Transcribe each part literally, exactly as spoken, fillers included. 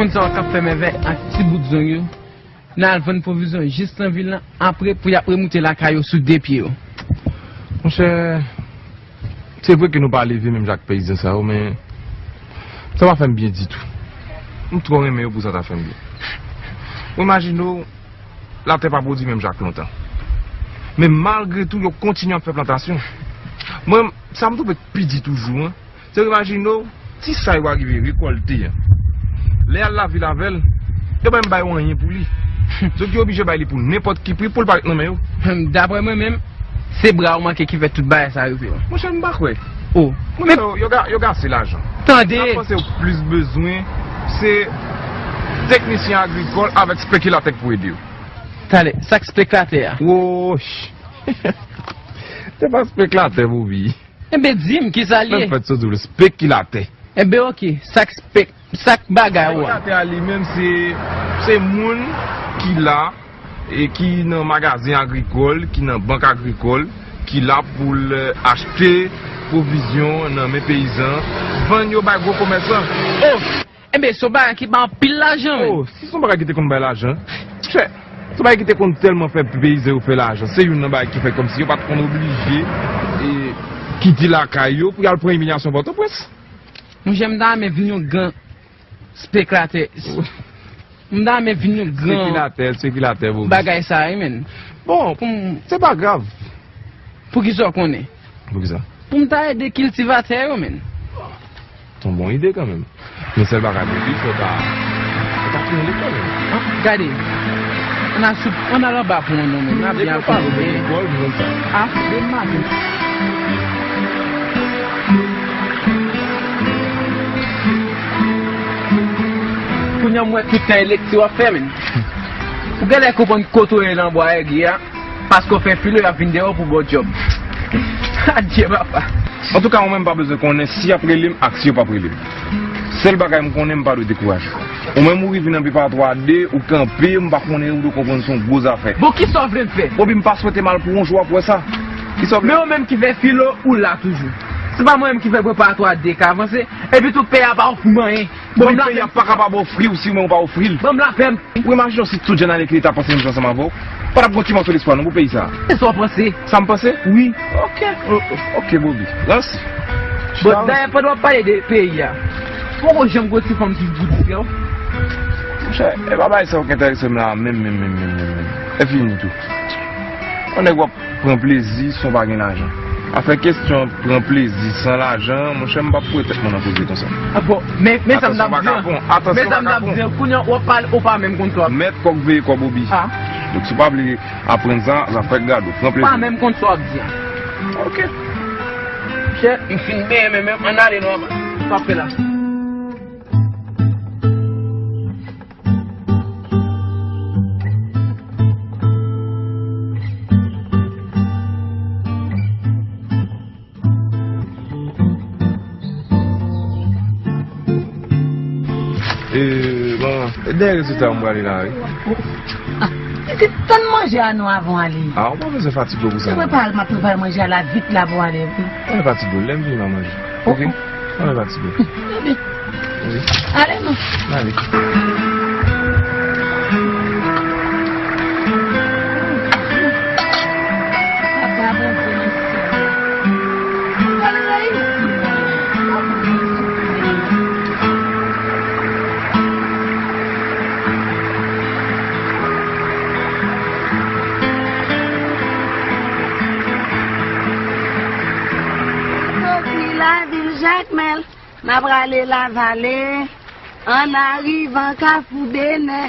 Moun sa yo k ap fè mèvèy ak ti bout zong yo, nan al vann pwovizyon jis nan vil lan, apre pou y ap remoute lakay yo sou de pye yo. Monchè, se vre ke nou pa leve menm jan ak peyizan sa yo, men sa pa fè m byen ditou. M twò renmen yo pou sa ta fè m byen. Ou imajine w, latè pa pwodui menm jan ak lontan. Men malgre tou, yo kontinye ap fè plantasyon. Mwen, sa m twouve k pi di toujou, an, se imajine w, ti sa yo arive rekòlte an. Lè y al lavil avè l, yo pa menm ba yo anyen pou li. Donk yo oblije bay li pou nenpòt ki pri pou l pa ret nan men yo. Daprè mwen menm, se bra w manke ki fè tout bagay sa rive w. Monchè, m pa kwè. Oh. Monchè, yo, yo ga-, yo gaste lajan. Tande. Sa m panse yo plis bezwen, se teknisyen agrikòl avèk spekilatè k pou ede yo. Talè, sa k spekilatè a? Woch! Se pa spekilatè, Bobby. Enben, di m, kisa l ye? Menm fèt sou di w, spekilatè. Enben, oke, sa k spek-, sa k bagay ou a? Spekilatè a li menm, se, se moun ki la, e ki nan magazen agrikòl, ki nan bank agrikòl, ki la pou l, eh, achte pwovizyon nan men peyizan, vann yo bay gwo komèsan. Oh! Enben, se yon bagay ki bay anpil lajan, wi. Oh, si se yon bagay ki te konn bay lajan, monchè, se yon bagay ki te konn tèlman fè peyizan yo fè lajan. Se youn nan bagay ki fè kòmsi yo pa t konn oblije, e, kite lakay yo pou y al pran imilyasyon Pòtoprens. Monchè, m ta renmen vin yon gran spekilatè. M ta renmen vin yon gran spekilatè, spekilatè, Bobby. Bagay sa, wi, menn. Bon, pou m, se pa grav. Poukisa w konnen? Poukisa? Pou m ta ede kiltivatè yo, menn. Se yon bon ide kanmenm. Men sèl bagay, Bobby, fò w ta, fò w ta tounen lekòl, menn. An, gade. Ann al sou, ann al anba pon an non, menn. N ap byen al tounen lekòl, nou konn sa. A, demen maten. Kounye a m wè tout tan e lekti w ap fè, menn. Ou genlè konprann kote w ye nan bwa Ègi a, paske w fè filo, y ap vin dèyè w pou ba w djòb. Adye, papa. Antouka, mwen menm, m pa bezwen konnen si y ap rele m ak si yo p ap rele m. Sèl bagay m konnen, m pa dwe dekouraje. Ou menm, ou rive nan Bepatwa de, ou kanpe, m pa konnen, ou dwe konprann se yon gwo zafè. Bon, kisa w vle m fè? Bobby, m pa swete mal pou w, yon jou w ap wè sa. Kisa w vle? Men ou menm ki fè filo, ou la toujou. Se pa mwen menm ki fè Bepatwa de ka avanse, epi tou peyi a pa ofri m anyen. Bon, peyi a pa kapab ofri w si ou menm ou pa ofri l. Ban m lapè m. Ou imajine w si tout jèn Ayiti ta panse menm jan ansanm avè w? Pa t ap gen yon ti mòso lespwa non pou peyi sa a. Se sa w panse? Sa m panse? Wi. Oke. O-, o-, oke, Bobby. Mèsi. Bon, dayè, pandan w ap pale de peyi a, poko janm gen yon ti fanm ki goute frè w? Monchè, e pa bagay sa yo k enterese m la menm, menm, menm, menm, menm, menm. E fini tou. Yon nèg w ap pran plezi san w pa gen lajan. Afè kesyon pran plezi san lajan, monchè, m p ap foure tèt mwen nan koze konsa. A bon, men, men sa m t ap di an. Men sa m t ap di an, kounye a w ap pale, ou pa menm konn sa w ap di. Mèt kòk veye kò, Bobby. A. Donk, si w pa vle aprann sa, zafè gad ou. Pran plezi. Pa menm konn sa w ap di an. Oke. Chè, m fin benyen men, men, ann ale non, sa w ap fè la. E, manman, e dèyè rezilta m prale la, wi. Pitit, tann manje a non avan w ale. A, ou pa bezwen fatige w pou sa, non. Se prepare, m ap prepare manje a la vit la pou w ale, wi. Pa fatige w, lè m vini m a manje. Oke? Mwen pati byen. Bebe. Wi. Ale non. Ale. Papa Bondye nan syèl. Al reyisi. Soti lavil Jakmèl, m a prale Lavale. An arivan Kafou Benè,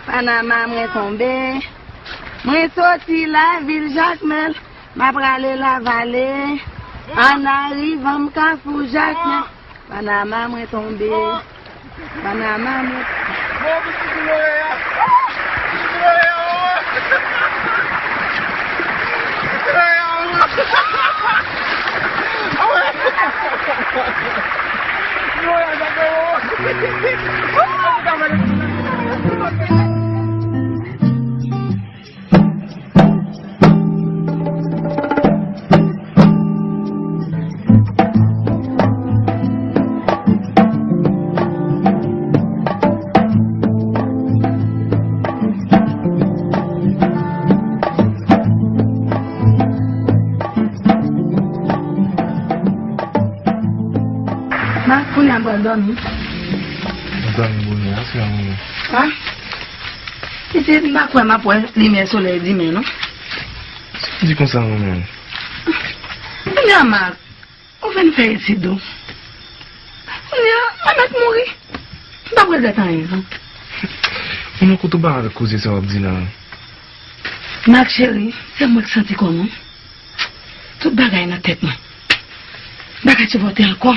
Panama mwen tonbe. Mwen soti lavil Jakmèl, m a prale Lavale. An arivan m Kafou Jakmèl, Panama mwen tonbe. Panama mwen Dòmi. Mwen dòmi bonè a, se yon... Ha? Pitit, m pa kwè m ap wè limyè solèy dimen, non. Sa w di konsa, manman? Kounye a, Mak, ou vin fè etid ou. Kounye a, mwen mèt mouri. M pa p regrèt anyen, non. Manman, kote w ba avèk koze sa w ap di la? Mak cheri, se mwen k santi kò m wi. Tout bagay nan tèt mwen. M pa ka sipòte ankò.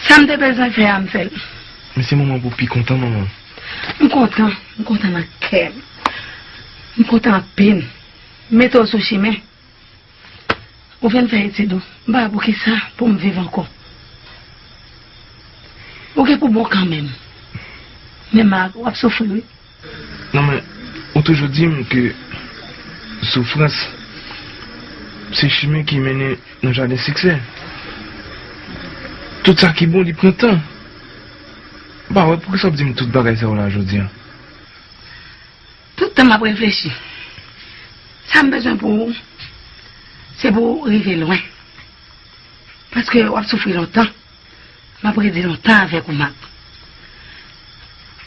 Sa m te bezwen fè a, m fè l. Men se moman pou w pi kontan, manman. M kontan, m kontan nan kè m. M kontan anpil. M mete w sou chimen. Ou vin fè etid ou. M pa wè poukisa pou m viv ankò. Ou gen pou bon kanmenm. Men Mak, w ap soufri wi. Non, men, ou toujou di m ke soufrans se chimen ki mennen nan jaden siksè. Tout sa ki bon, li pran tan. M pa wè poukisa w ap di m tout bagay sa yo la jodi a. Tout tan m ap reflechi. Sa m bezwen pou ou, se pou w rive lwen. Paske w ap soufri lontan. M ap redi lontan avèk ou, Mak.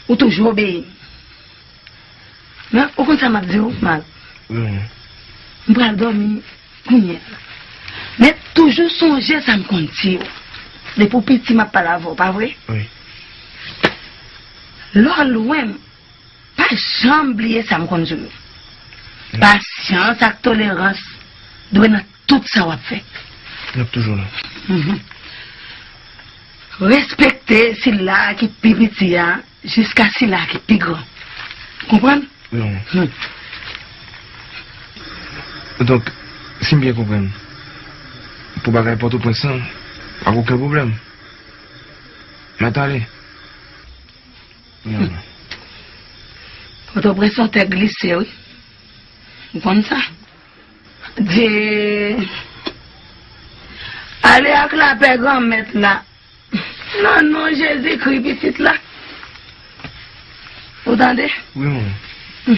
Ou toujou obeyi m. Men, ou konn sa m ap di w, Mak? Wi, manman. M pral dòmi kounye a. Men, toujou sonje sa m konn di w. Depi w piti, m ap pale avè w, pa vre? Wi. Lè w lwen m, pa janm bliye sa m konn di w yo. Pasyans ak tolerans dwe nan tout sa w ap fè. N ap toujou la. Mhm. Respekte sila ki pi piti a jiska sila ki pi gran. Konprann? Wi, manman. Hmm. Donk, si m byen konprann, pou bagay Pòtoprens lan, pa gen okenn pwoblèm. Mèt ale. Wi, manman. Pòtoprens se yon tè glise, wi. Ou konn sa? Di, ale ak lapè Granmèt la. Nan non Jezikri, pitit la. Ou tande? Wi, manman.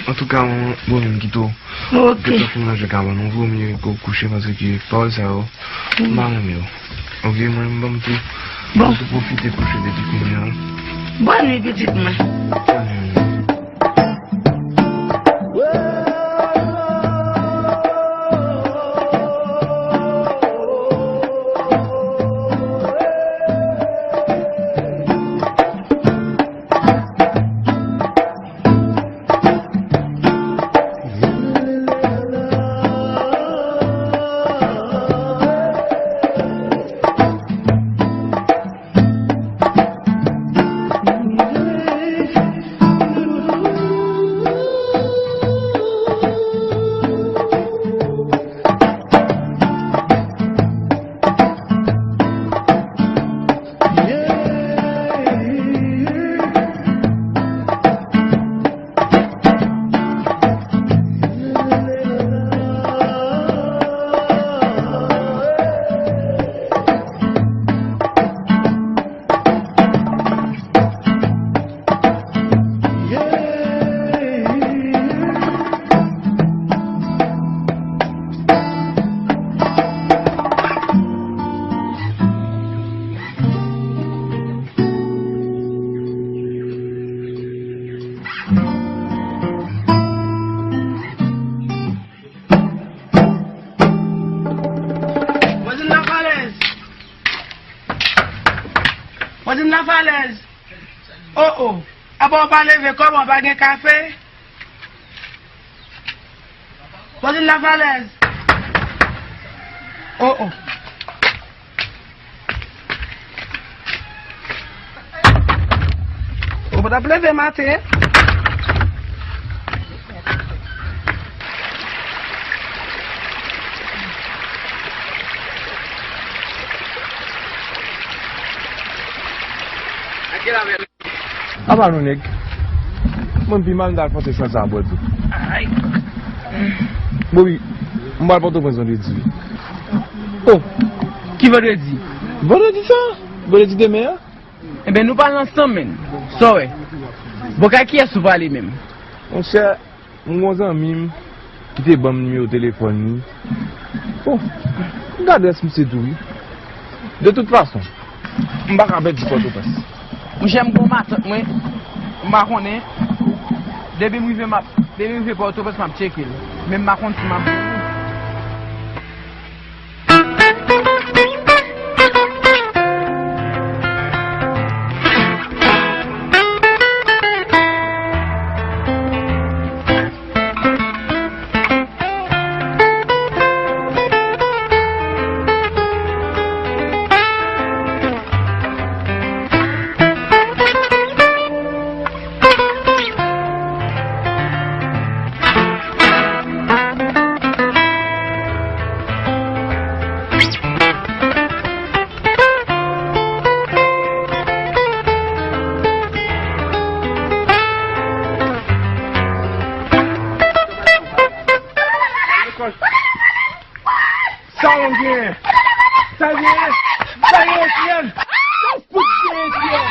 Antouka, manman, bon, menm kite w. Ok. Kite w pou manje kabann ou, vo mye ke w kouche, paske pawòl sa yo, m pa renmen yo. Ok, mwen, m ban m tou. Bon. M tou pwofite kouche depi kounye a. Bòn nwi, pitit mwen. Bòn nwi. Vwazin Lafalèz! Vwazin Lafalèz! O, o! Apa w pa leve, kòman, pa gen kafe? Vwazin Lafalèz! O, o! Ou pa t ap leve maten? Apa nou nèg? Mwen pi mal m t al Pòtoprens sa bwè dlo. Ay. Bobi, m pral Pòtoprens vandredi wi. Oh, ki vandredi? Vandredi sa? Vandredi demen an? Enben, nou pale ansanm, menn. Sa w wè? Bon, kay kiyès ou pale menm? Monchè, m gon zanmi m ki te ban m nimewo telefòn li. Bon, m gen adrès misye tou wi. De tout fason, M pa ka pèdi Pòtoprens. Monchè, m gon matant mwen, m pa konnen. Depi m rive, m ap, depi m rive Pòtoprens, m ap tcheke l. Men m pa konn si m ap Sa w genyen? Sa genyen? Sa genyen, Etienne? Sa w fout genyen, Etienne?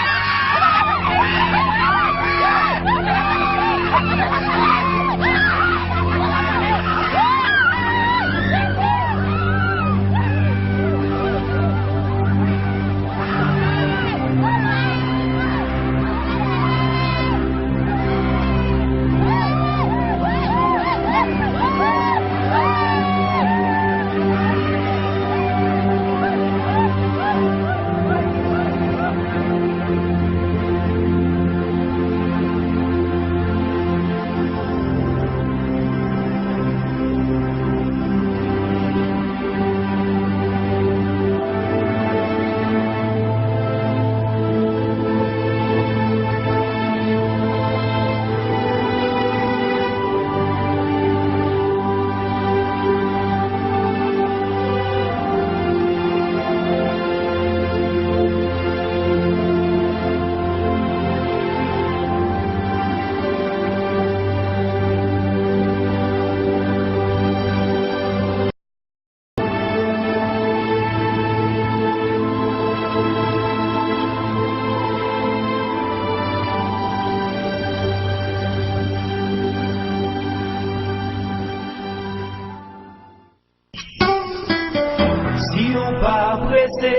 Si w pa prese,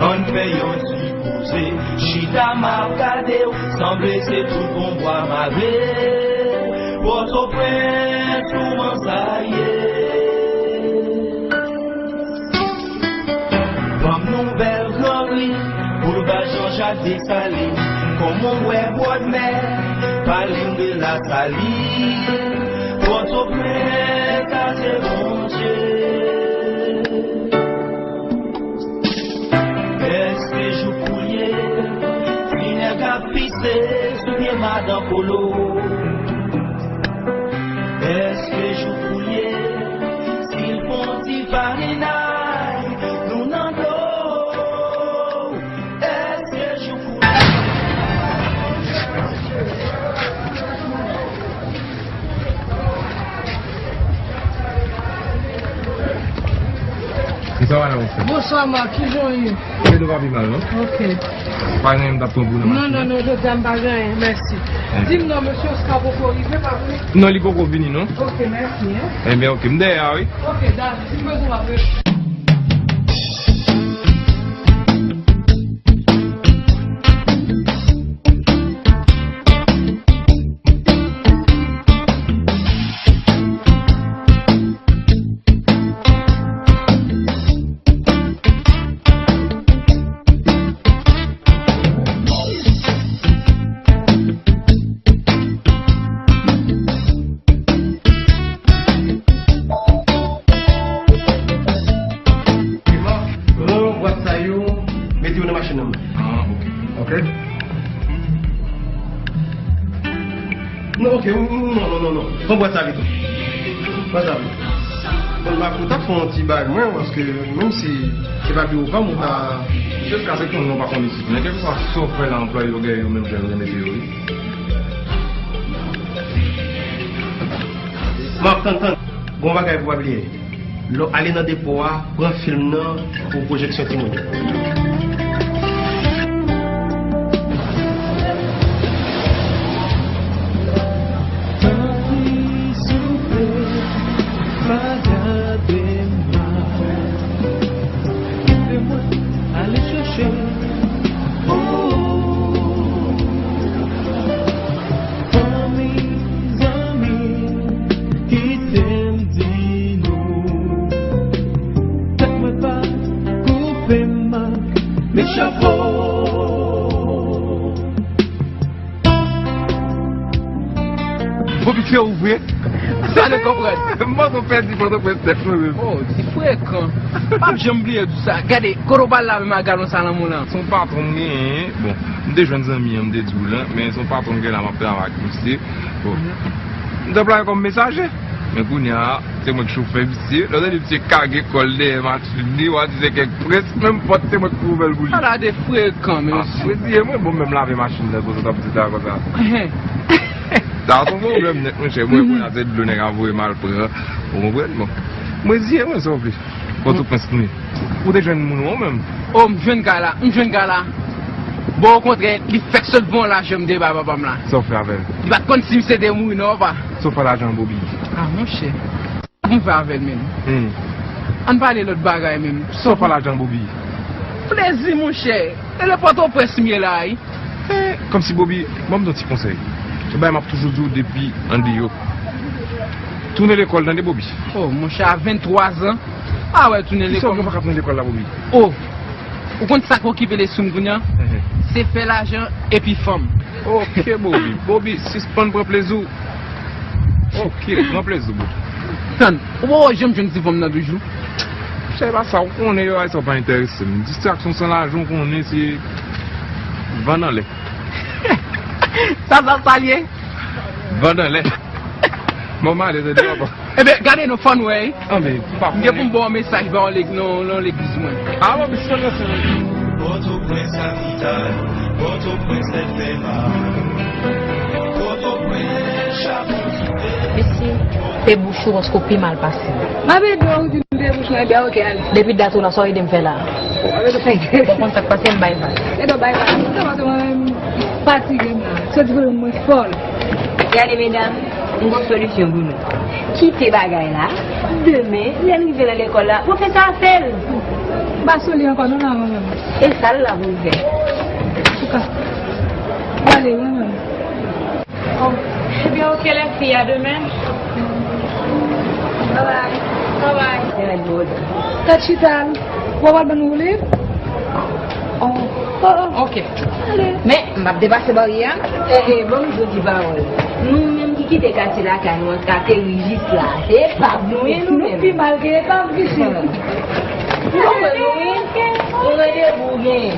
ann fè yon ti poze. Chita m ap gade w, sanble se tout bon bwa mare. Pòtoprens, kouman sa ye? Ban m nouvèl Granri, boulva Jean-Jacques Dessalines. Kòman w wè bòdmè, pale m de Lasalin. Pòtoprens, sa se Bondye. Èske jou koulye, finèg ap pise sou pye madan Polo? Èske jou koulye, si l fon ti farinay, nou nan do? Èske jou koulye? Bonswa, madanm, bonswa. Bonswa, Marc. Kijan w ye? Mwen, nou pa pi mal, non? Ok. Pa gen anyen m t ap pran pou nou nan machin nan? Non, non, non, jodi a m pa gen anyen, mèsi. Ok. Di m non, mesye Oscar poko rive, pa vre? Non, li poko vini, non. Ok, mèsi, hein. Ebyen, ok, m dèyè a, wi. Ok, dakò, si m bezwen w ap rele. Pran bwat sa yo, mete yo nan machin nan. Ah, ok. Ok? Non, ok, non, non, non, non, non. Pran bwat sa vit. Pran sa vit. Bon, m ap, ou ta fè yon ti bagay mwen, paske menm si se pa biwo pa m, ou ta... Jiskaske konnen w pa konn isit. Men kèlkeswa sa w fè la, anplwaye yo genyen yo menm jan yo renmen peye w, wi. M ap tann, tann. Gon bagay pou w ap bliye. Lè w ale nan depo a, pran fim nan pou pwojeksyon timoun yo. Tanpri, souple, pa gade m mal. Kite mwen ale chèche Bobi, se ou vre? Sa nou konprann. M panse w pèdi Pòtoprens nèt mwen menm. Oh, ti frekan. M p ap janm bliye di sa. Gade, kote w pral la menm ak galon sa nan men w lan? Se yon patwon m genyen. Bon, m te jwenn zanmi an, m te di w lan, men se yon patwon m gen la, m ap travay ak misye. Bon. M t anplwaye kòm mesaje. Men kounye a, se mwen k chofè misye. Lè w tande misye kage kò l dèyè machin li, w a di se kèk prens, menm pòt se mwen k pou ouvè l pou li. Ala de frekan, mesye. Mwen di, e mwen, bon, menm lave machin nan, konsa, t ap di sa konsa. Sa se yon pwoblèm nèt, monchè. Mwen, kounye a, se dlo nèg a voye m al pran. Ou konprann? Bon. Mwen di, e mwen, sa w vle. Pòtoprens nou ye. Ou te jwenn moun ou menm? Oh, m jwenn kay la, m jwenn kay la. Bon, okontrè, li fèk sot bon lajan m te bay papa m la. Sa w fè avè l? Li pa t konn si misye te mouri non, papa. Sa w fè lajan Bobi? Ah, monchè. Sa pou m fè avè l menm? Hmm. Ann pale lòt bagay menm. Sa w fè lajan Bobi? Plezi, monchè. E le Pòtoprens m ye la, wi. Eh, kòmsi Bobi, ban m yon ti konsèy. Se bagay m ap toujou di w depi andeyò. Tounen lekòl, tande, Bobi. Oh, monchè, a venntwa zan. Ah wè, tounen lekòl. Kisa w gen w pa ka tounen lekòl la, Bobi? Oh, ou konn sa k okipe lespri m kounye a? Mhm. Se fè lajan epi fanm. Ok, Bobi. Bobi, sispann pran plezi w. Ok, pran plezi w, Bobi. Tann, ou poko janm jwenn ti fanm nan toujou? Se pa sa, ou konnen yo, sa pa enterese m. Distraksyon san lajan, ou konnen se van anlè. Sa, sa, sa l ye? Van anlè. Bon, m ale, tande, papa. Ebyen, gade non, fò n wè, wi. Anben, papa. M gen pou m ba w mesaj ba yon lèg, non, non, legliz mwen. Ah, bon, bismillah. Pòtoprens kapital, Pòtoprens tèt fè mal. Pòtoprens chapon. Mesye, te bouch ou paske w pi mal pase m. M ap ede w di m te bouch mwen, ebyen, ok, ale. Depi dat ou la, sa w ede m fè la? Ou konn sa k pase, m bay vag. Ede w bay vag. Sa pase mwen menm, fatige m la. Soti kote mwen fò l. Gade, medam, m gon solisyon pou nou. Kite bagay la. Demen, lè l rive nan lekòl la, pwofesè a fè l. M pa sou li ankò, non, la, mwen menm. E sa l la pou l fè? Antouka, m ale, mwen menm. Oh, ebyen, ok, les filles, à demain. Bye bye. Bye bye. Tèt chita, w ap al ban nou woule? Oh, oh, oh. Ok. Ale. Men, m ap depase baryè a. Eh, eh, ban m di w ti pawòl. Nou menm ki kite katye lakay nou an, k ateri jis la, se epav nou ye, nou menm. Nou pi mal ke epav, mesye. Nou konprann nou, wi. Yon randevou w genyen.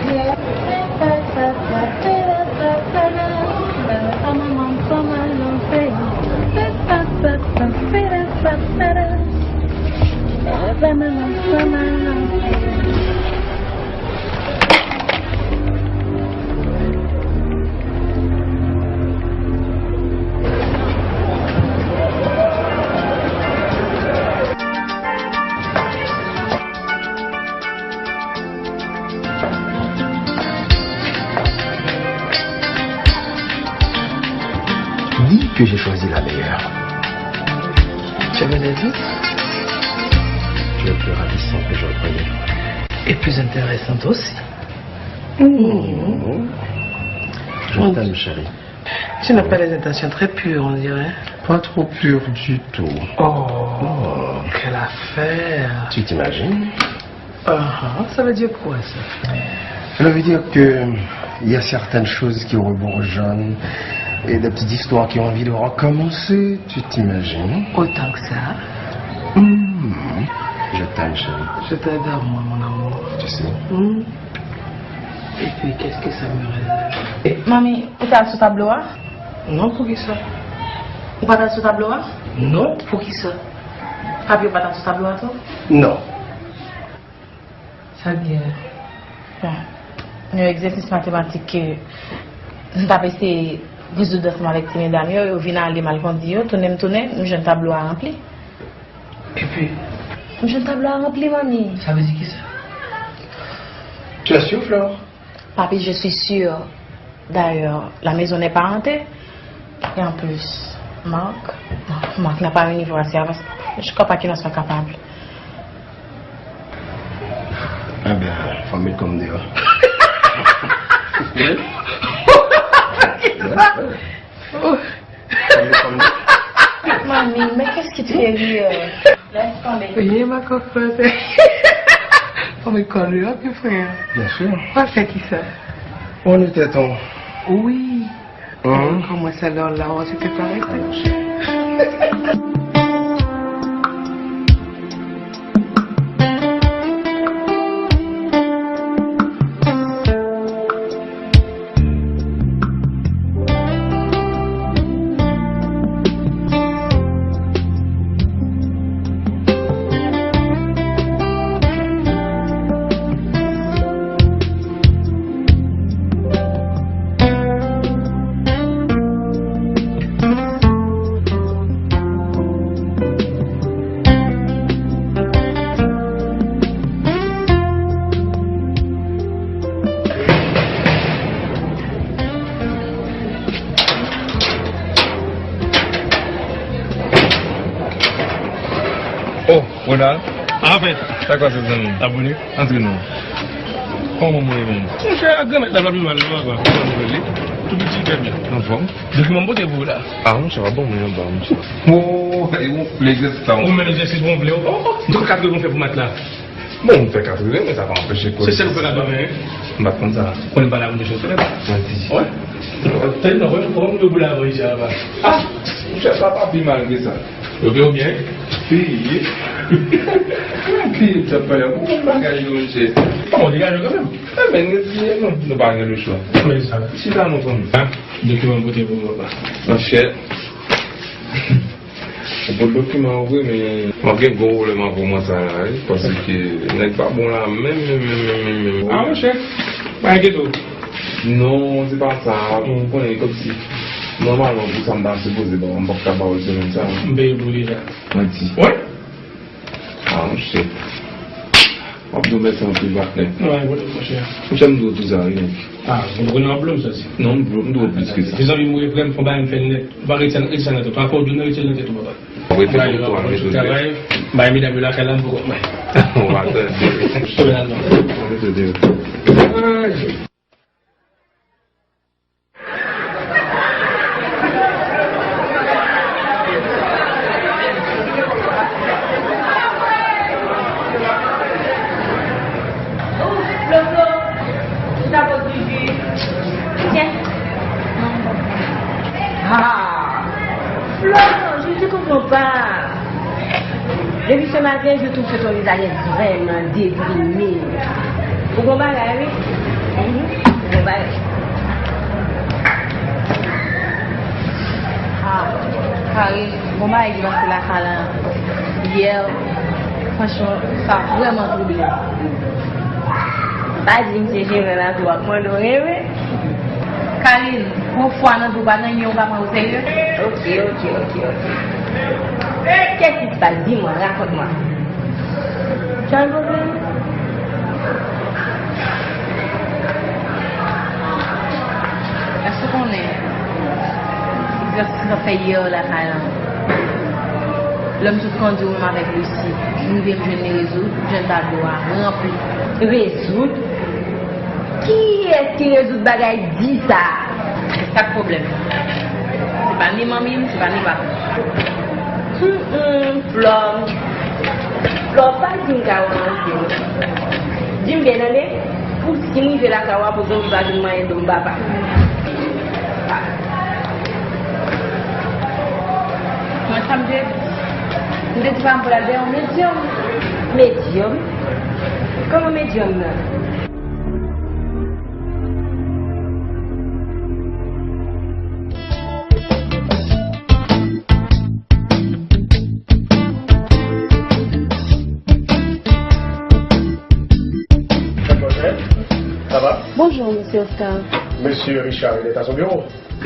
Dis que j'ai choisi la meilleure. Tu as bien aimé? Tu es plus ravissante que j'aurais cru. Et plus intéressante aussi. Mhm. Je t'aime, chérie. Tu n'as pas les intentions très pures, on dirait. Pas trop pures du tout. Oh, quelle affaire. Tu t'imagines? Ah, ça veut dire quoi, ça? Ça veut dire que il y a certaines choses qui rebondissent et des petites histoires qui ont envie de recommencer, tu t'imagines? Autant que ça? Hmm, je t'aime, chérie. Je t'adore, moi, mon amour. Tu sais. Hmm. Et puis, qu'est-ce que ça me réserve? Manmi, ou t al sou tablo a? Non, poukisa? Ou pa t al sou tablo a? Non, poukisa? Papi, ou pa t al sou tablo a tou? Non. Sa gen? Bon. Yon egzèsis matematik ke m t ap eseye rezoud ansanm avèk ti medam yo, yo vin ale m al kondi yo, tounen m tounen, m jwenn tablo a ranpli. Epi? M jwenn tablo a ranpli, manmi. Ça veut dire qui ça? Tu es sûr, Flore? Papi, je suis sûre. D'ailleurs, la maison n'est pas hantée. Et en plus, Marc, Marc n'a pas un niveau assez avancé. Je crois pas qu'il en soit capable. Enben, fò m met kò m deyò. Wi. Fò m met kò m deyò. Mamie, mais qu'est-ce qui te fait rire? Laisse tomber. Rien, ma cocotte. Fò m met kò m deyò, pi frè. Bien sûr. Ou fè kisa? On était en... Oui. Hum. Comment ça, là, là, on s'était pas arrêté. Oh, Ronald. Anfèt. Sa k pase, zanmi? Abone. Antre non. Kòman w ye menm? Monchè, ak granmèt la, pa pi mal non, papa. Kòman w ye? Tou piti, trè byen. Anfòm? Dokiman m pote pou ou la. Ah, monchè, pa ban mwen anba, monchè. Oh, e wonfle egzèsis la. Ou menm egzèsis wonfle, oh, oh, m te konn katrevyen w fè pou mat la. Bon, m fè katrevyen, men sa pa anpeche kò. Se sèl ou fè katrevyen, wi. M pa t konn sa. Konnen m pale avè w de chofè. Mwen di. Wè. Tande non, wè, kòman m te boule avan isi a, papa? Ah, monchè, sa pa pi mal ke sa. Yo fè w byen? Wi. Mwen bliye m t ap pale avè w. Bon bagay yo, monchè. Kòman w degaje w kanmenm? Enben, reziye nou, nou pa gen lechwa. Men sa. Chita non, fanmi. Ah, dokiman m pote pou ou, papa. Monchè. Ou pot dokiman an vre, men m ap gen gwo pwoblèm avè w mwa sa a, wi, paske nèg pa bon la menm, menm, menm, menm, menm, menm. Ah, monchè, pa enkyete w. Non, se pa sa, ou konnen, kòmsi, nòmalman, pou sa m ta sipoze ba w, m p ap ka ba w l semèn sa a. M peye pou li la. Manti. Wi. Ah, monchè. M ap di w mèsi anpil, patnè. Wi, wi, monchè. Monchè, m di w tou sa, wi, nèg. Ah, ou konnen w ap blo m soti. Non, m blo, m dwe plis ke sa. Se zanmi m ou ye frè m, fò w bay m fè l nèt. Ou pa retire, retire sa nan tèt ou. Apre w di w nan retire l nan tèt ou, papa. Ou rete pou ou al mete l dèyè. Bay medam yo lakay la, m pou kont mwen. Ou pa tande. Sou la non. Ou rete dèyè. Ay. Flo, Flo, ou ta pot di ji. Tyen. Ah, Flo, je te comprends pas. Depi se maten, je trouve que ton visage est vraiment déprimé. Ou gon bagay, wi. Mhm. Ou gon bagay. Ah, Karine, gon bagay ki pase lakay la yè, franchman, sa vrèman twouble m. Pa di m se Jemè la tou w ap mande w renmen. Karine, pran fwa nan di w pa gen anyen ou pa pran o serye. Ok, ok, ok, ok. Qu'est-ce qui se passe? Dis-moi, raconte-moi. Tu as un problème? Èske w konnen egzèsis m t ap fè yè lakay la? Lè m sot kondwi menm avèk Lucie, m rive m jwenn li rezoud, m jwenn tablo a ranpli. Rezoud? Kiyès ki rezoud bagay di sa a? Se sa k pwoblèm. Se pa ni manmi m, se pa ni papa m. Hum, hum, Flò. Flò, pa di m ka w ranse. Di m byen, tande. Pou si m rive lakay ou a, pou zonbi pa vin manyen do m, papa. Mwen, sa m te di? M te di pa m pou l al dèyè yon medyòm. Medyòm? Kòman medyòm nan? Mademoiselle, ça va? Bonjour, monsieur Oscar. Monsieur Richard, il est à son bureau.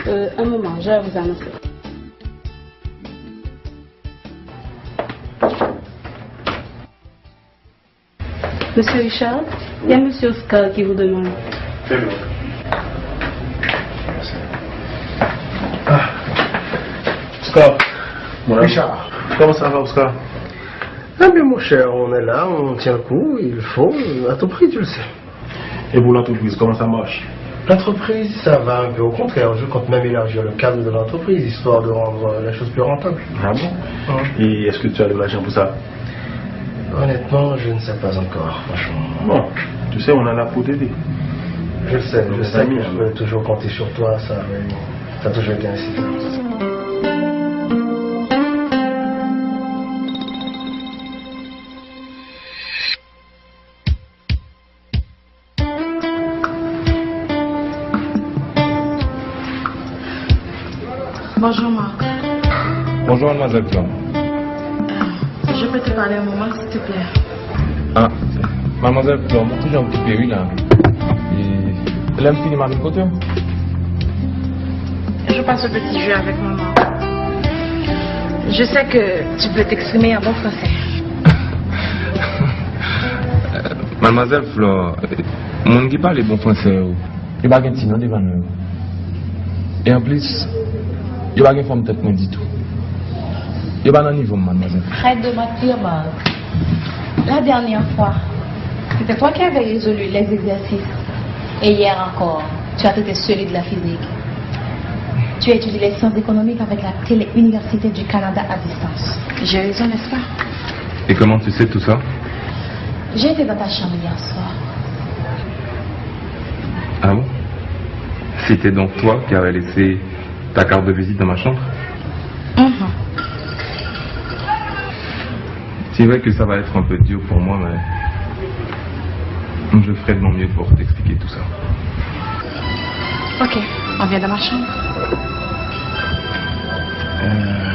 Euh, un moment, je vais vous annoncer. Monsieur Richard, il y a monsieur Oscar qui vous demande. Fais-le. Ah. Oscar. Richard. Comment ça va, Oscar? Eh bien, mon cher, on est là, on tient le coup, il faut, à tout prix, tu le sais. Et pour l'entreprise, comment ça marche? L'entreprise, ça va un peu. Au contraire, je compte même élargir le cadre de l'entreprise, histoire de rendre, euh, la chose plus rentable. Ah bon? Hein? Et est-ce que tu as de l'argent pour ça? Honnêtement, je ne sais pas encore, franchement. Bon, tu sais, on est là pour t'aider. Je le sais, je sais que je peux toujours compter sur toi, ça, mais ça a toujours été ainsi. Bonjour, mademoiselle Flore. Je peux te parler un moment, s'il te plaît? Ah, mademoiselle Flore, mwen toujou okipe, wi, la. E lè m fini, m a vin kote w. Joue pas ce petit jeu avec maman. Je sais que tu peux t'exprimer en bon français. Mademoiselle Flore, moun ki pale bon fransè yo, yo pa gen ti non devan non yo. E anplis, yo pa gen fòm tèt mwen ditou. Yo pa nan nivo m, mademoiselle. Arrête de mentir, Marc. La dernière fois, c'était toi qui avais résolu les exercices. Et hier encore, tu as traité celui de la physique. Tu as étudié les sciences économiques avec la Télé-Université du Canada à distance. J'ai raison, n'est-ce pas? Et comment tu sais tout ça? J'ai été dans ta chambre hier soir. Ah bon? C'était donc toi qui avais laissé ta carte de visite dans ma chambre? Mhm. C'est vrai que ça va être un peu dur pour moi, mais je ferai de mon mieux pour t'expliquer tout ça. Ok, on vient dans ma chambre. Euh,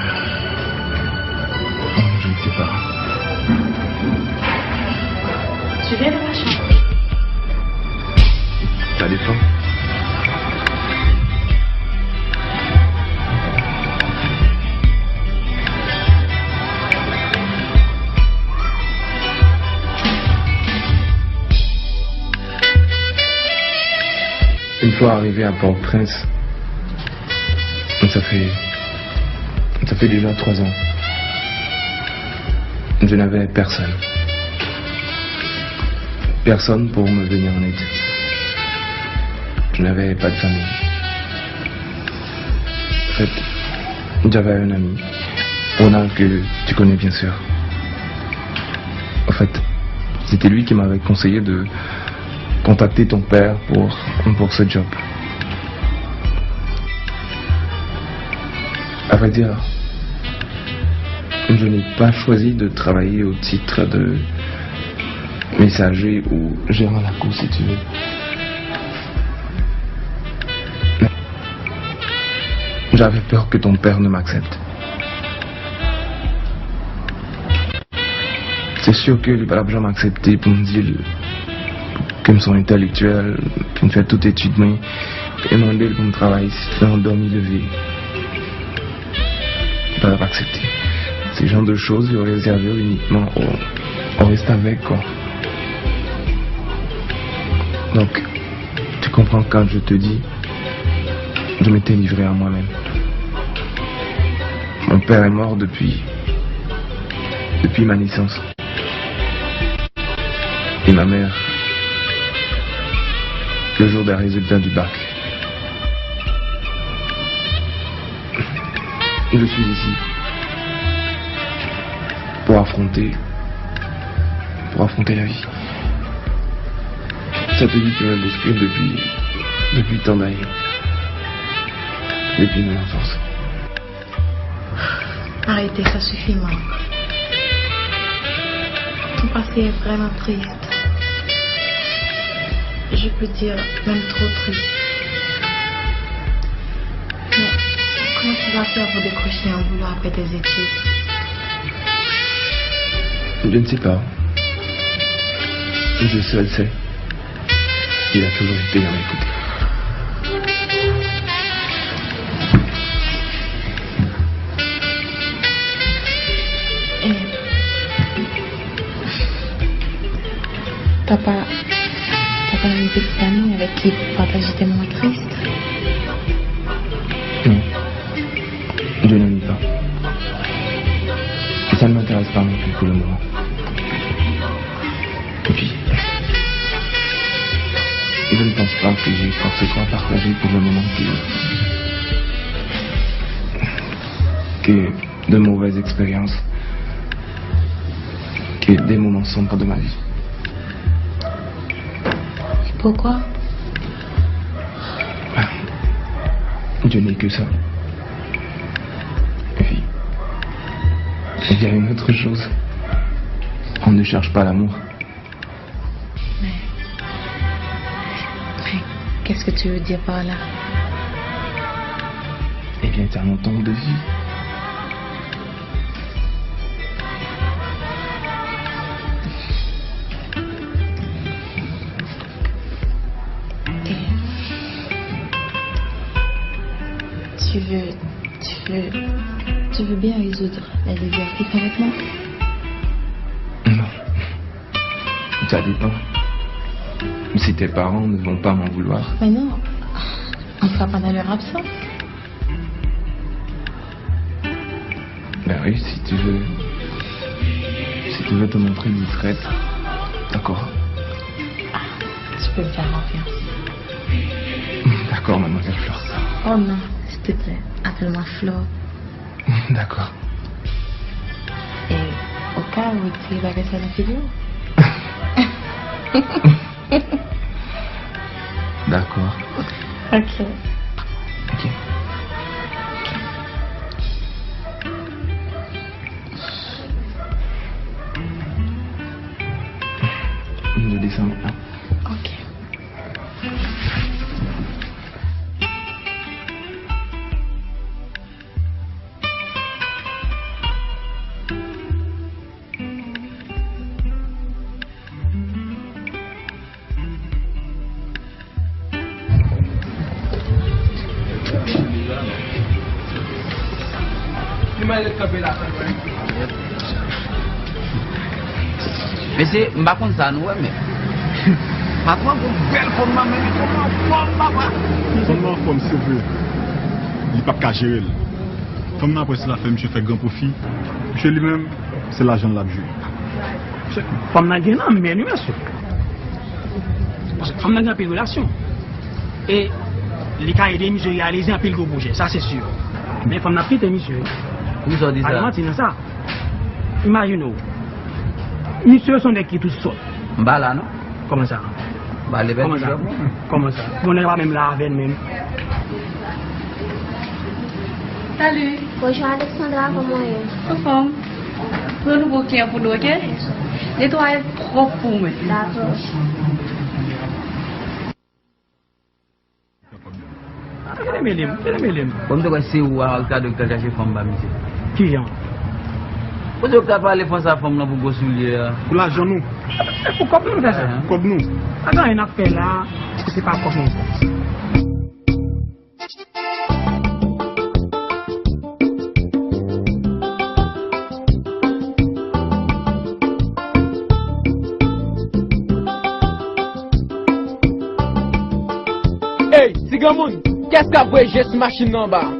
je ne sais pas. Tu viens dans ma chambre. Ça dépend. Une fois arrivé à Port-au-Prince, ça fait, ça fait déjà trois ans, je n'avais personne. Personne pour me venir en aide. Je n'avais pas de famille. En fait, j'avais un ami, Ronald, que tu connais bien sûr. En fait, c'était lui qui m'avait conseillé de contacter ton père pour, pour ce job. À vrai dire, je n'ai pas choisi de travailler au titre de messager ou gérant la cour, si tu veux. J'avais peur que ton père ne m'accepte. Se si ke li pa t ap janm aksepte pou m di l ke m se yon entèlektyèl, pou m fè tout etid mwen, e mande l pou m travay nan dòmi leve. Li pa t ap aksepte. Se jan de choz yo rezève inikman o, o restavèk, kwa. Donk, tu comprends quand je te dis, je m'étais livré à moi-même. Mon père est mort depuis, depuis ma naissance. Et ma mère, le jour des résultats du bac. Je suis ici pour affronter, pour affronter la vie. Cette vie qui me bouscule depuis, depuis tant d'années. Depuis mon enfance. Arrêtez, ça suffit, Marc. Ton passé est vraiment triste. Je peux dire même trop triste. Mais comment tu vas faire pour décrocher un boulot après tes études? Je ne sais pas. Dieu seul sait. Il a toujours été à mes côtés. Eh, papa, papa a une petite amie avec qui partager tes moments tristes? Non. Je n'en ai pas. Et ça ne m'intéresse pas non plus pour le moment. Et puis, je ne pense pas que j'ai quoi que ce soit à partager pour le moment que, que de mauvaises expériences, que des moments sombres de ma vie. Pourquoi? Je n'ai que ça. Et puis, il y a une autre chose. On ne cherche pas l'amour. Mais, mais qu'est-ce que tu veux dire par là? Eh bien, c'est un ensemble de vie. Bien résoudre les exercices avec moi ? Non. Ça dépend. Si tes parents ne vont pas m'en vouloir. Mais non, on ne sera pas dans leur absence. Ben oui, si tu veux. Si tu veux te montrer discrète. D'accord. Tu peux me faire confiance. D'accord, mademoiselle Flore. Oh non, s'il te plaît, appelle-moi Flore. D'accord. E o ka ou retire bagay sa nan figi w. D'accord. Ok. Ok. Nou desann la. Ok. Mesye, m pa konn sa nou wè, men patwon gon bèl fanm nan men li, fanm nan anfòm, papa. Fanm nan anfòm, se vre. Li p ap ka jere l. Fanm nan, apre sila fè misye fè gran pwofi. Misye li menm, se lajan l ap jwe. Fanm nan gen nan men li, mesye. Paske fanm nan gen anpil relasyon. E li ka ede misye reyalize anpil gwo pwojè, sa se si. Men fanm nan ap kite misye. Pou sa w di sa? Pa gen manti nan sa. Imajine w. Misye se yon nèg ki tou sòt. M pa la non. Kòman sa? M pa le Kòman sa? Kòman sa? Bon, nèg la pa menm la avè n menm. Salut. Bonjour Alexandra, kòman w ye? Anfòm. Pran nouvo kliyè pou nou, ok? Netwaye l pwòp pou mwen. Dakò. Ah, kite mele m, kite mele m. Bon, m te kwè se ou a Ricardo ki t al chache fanm ba misye. Kijan? Kote w t al pale franse a fanm nan pou gwo soulye a? Pou lajan nou. E pou kòb nou nou fè sa? Pou kòb nou. Pa gen anyen n ap fè la, si se pa kòb nou. Ey, ti granmoun, kiyès k ap voye je sou machin nan anba a?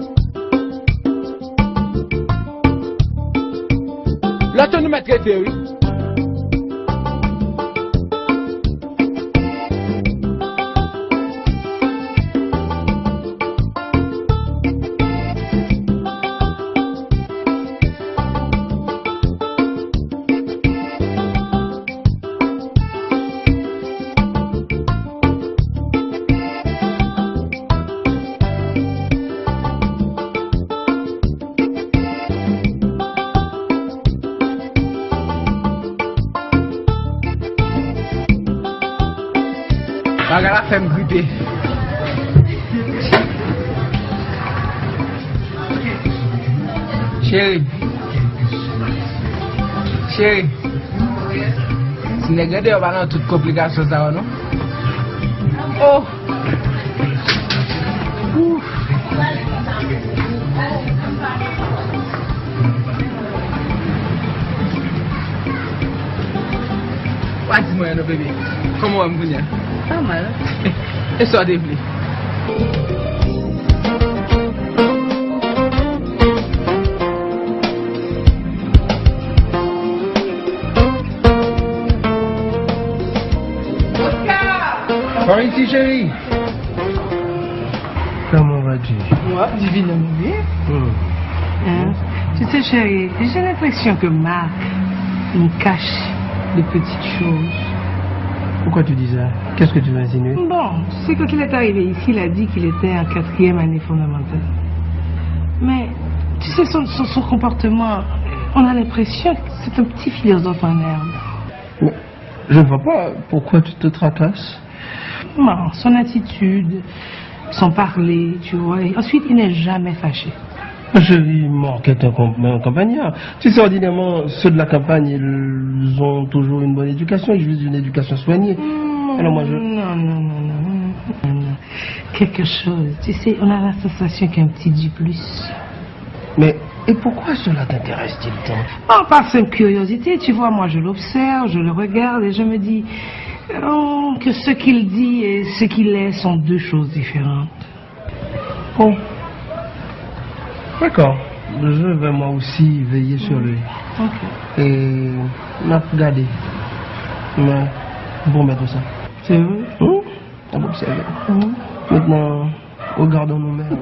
Lòt yo nou mèt rete, wi. Bagay la fè m gripe. Cheri. Cheri. Ti nèg nan deyò pa nan tout konplikasyon sa yo non. Oh. Ouf. Wa di mwen non, bebe. Kòman w wè m kounye a? Pa mal. E sa w te vle? Par ici, chérie. Comment vas-tu? Moi, divinement bien. Hmm. Hein? Tu sais, chérie, j'ai l'impression que Marc me cache de petites choses. Pourquoi tu dis ça? Qu'est-ce que tu veux insinuer? Bon, tu sais, quand il est arrivé ici, il a dit qu'il était en quatrième année fondamentale. Mais, tu sais, son, son, son comportement, on a l'impression que c'est un petit philosophe en herbe. Mais je ne vois pas pourquoi tu te tracasses. Non, son attitude, son parler, tu vois. Et ensuite, il n'est jamais fâché. Ma chérie, Marc est un com-, un campagnard. Tu sais, ordinairement, ceux de la campagne, ils ont toujours une bonne éducation, ils jouissent d'une éducation soignée. Hmm, alors moi, je... Non, non, non, non, non, non. Quelque chose. Tu sais, on a la sensation qu'il y a un petit du plus. Mais Et pourquoi cela t'intéresse-t-il tant? Oh, par simple curiosité, tu vois, moi je l'observe, je le regarde et je me dis, oh, que ce qu'il dit et ce qu'il est sont deux choses différentes. Bon. D'accord. Je vais moi aussi veiller sur lui. Ok. E n ap gade. Men, m pwomèt ou sa. Se vre? Wi. N ap obsève. Wi. Maintenant, regardons nos mères.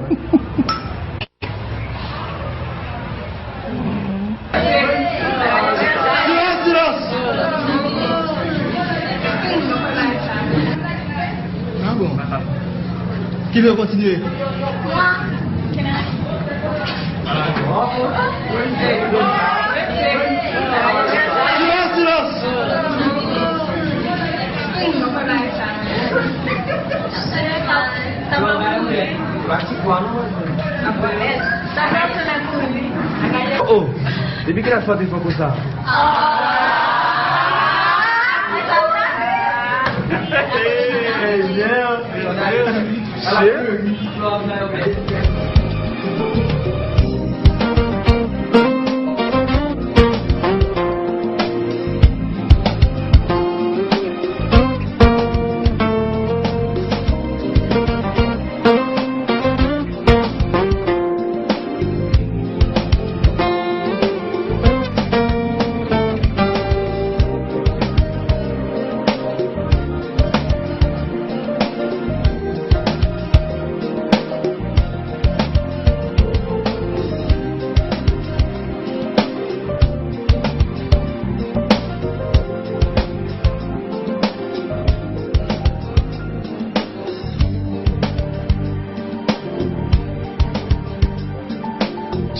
Silans, silans! Ah bon. Qui veut continuer? Silans, silans! Oh, oh. Depi kilè w ap chante fò konsa?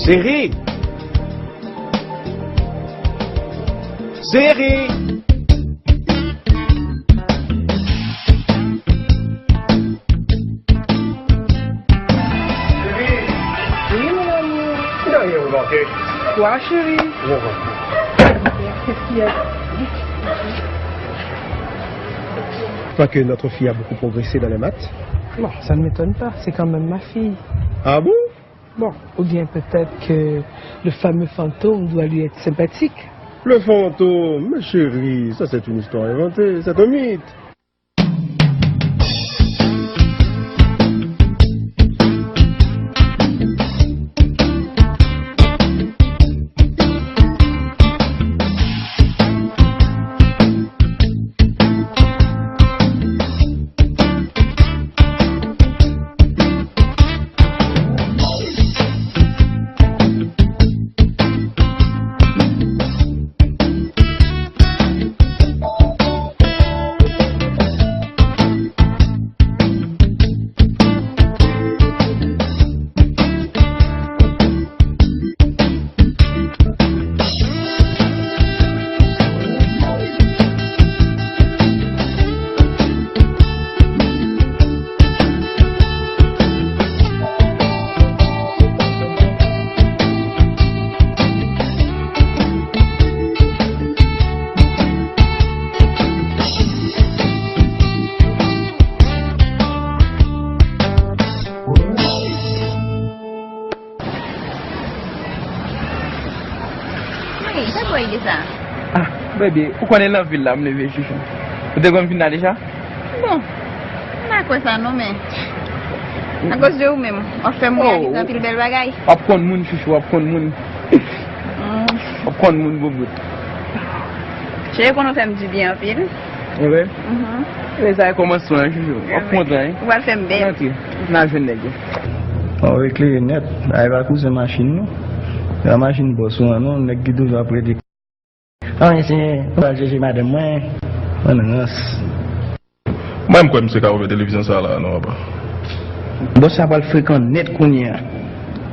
Cheri! Cheri! Cheri! Wi, mon amour. Kisa w ye, ou manke? Kwa, cheri? Bon. Crois que notre fille a beaucoup progressé dans les maths? Bon, ça ne m'étonne pas, c'est quand même ma fille. Ah bon? Bon, ou bien peut-être que le fameux fantôme doit lui être sympathique. Le fantôme, ma chérie, ça c'est une histoire inventée, c'est un mythe. Hey, sa kwa ide sa? Ah, baby, ou konnen nan vil la m leve, chouchou. Ou te konn vin la deja? Bon, m pa kwè sa non, men akoz de ou menm, w ap fè m reyalize anpil bèl bagay. W ap konn moun, chouchou, w ap konn moun. Mm. W ap konn moun, boubout. Cheri, konnen w fè m dibyen anpil. E vre? Mhm. E sa e kòmansman an, chouchou. W ap kontan, wi. Ou pral fè m bèl. Rantre. N a jwenn nèg yo. Ou eklere nèt. Ay pa kouzen machin, non. Se pa machin bòs ou an, non. Nèg ki toujou ap rele. Anyen, se mwen. Mwen pral chèche madanm mwen. Mwen nan rans. Mwen, m kwè misye ka ouvè televizyon sa la, non, papa. Bòs sa pral frekan nèt kounye a.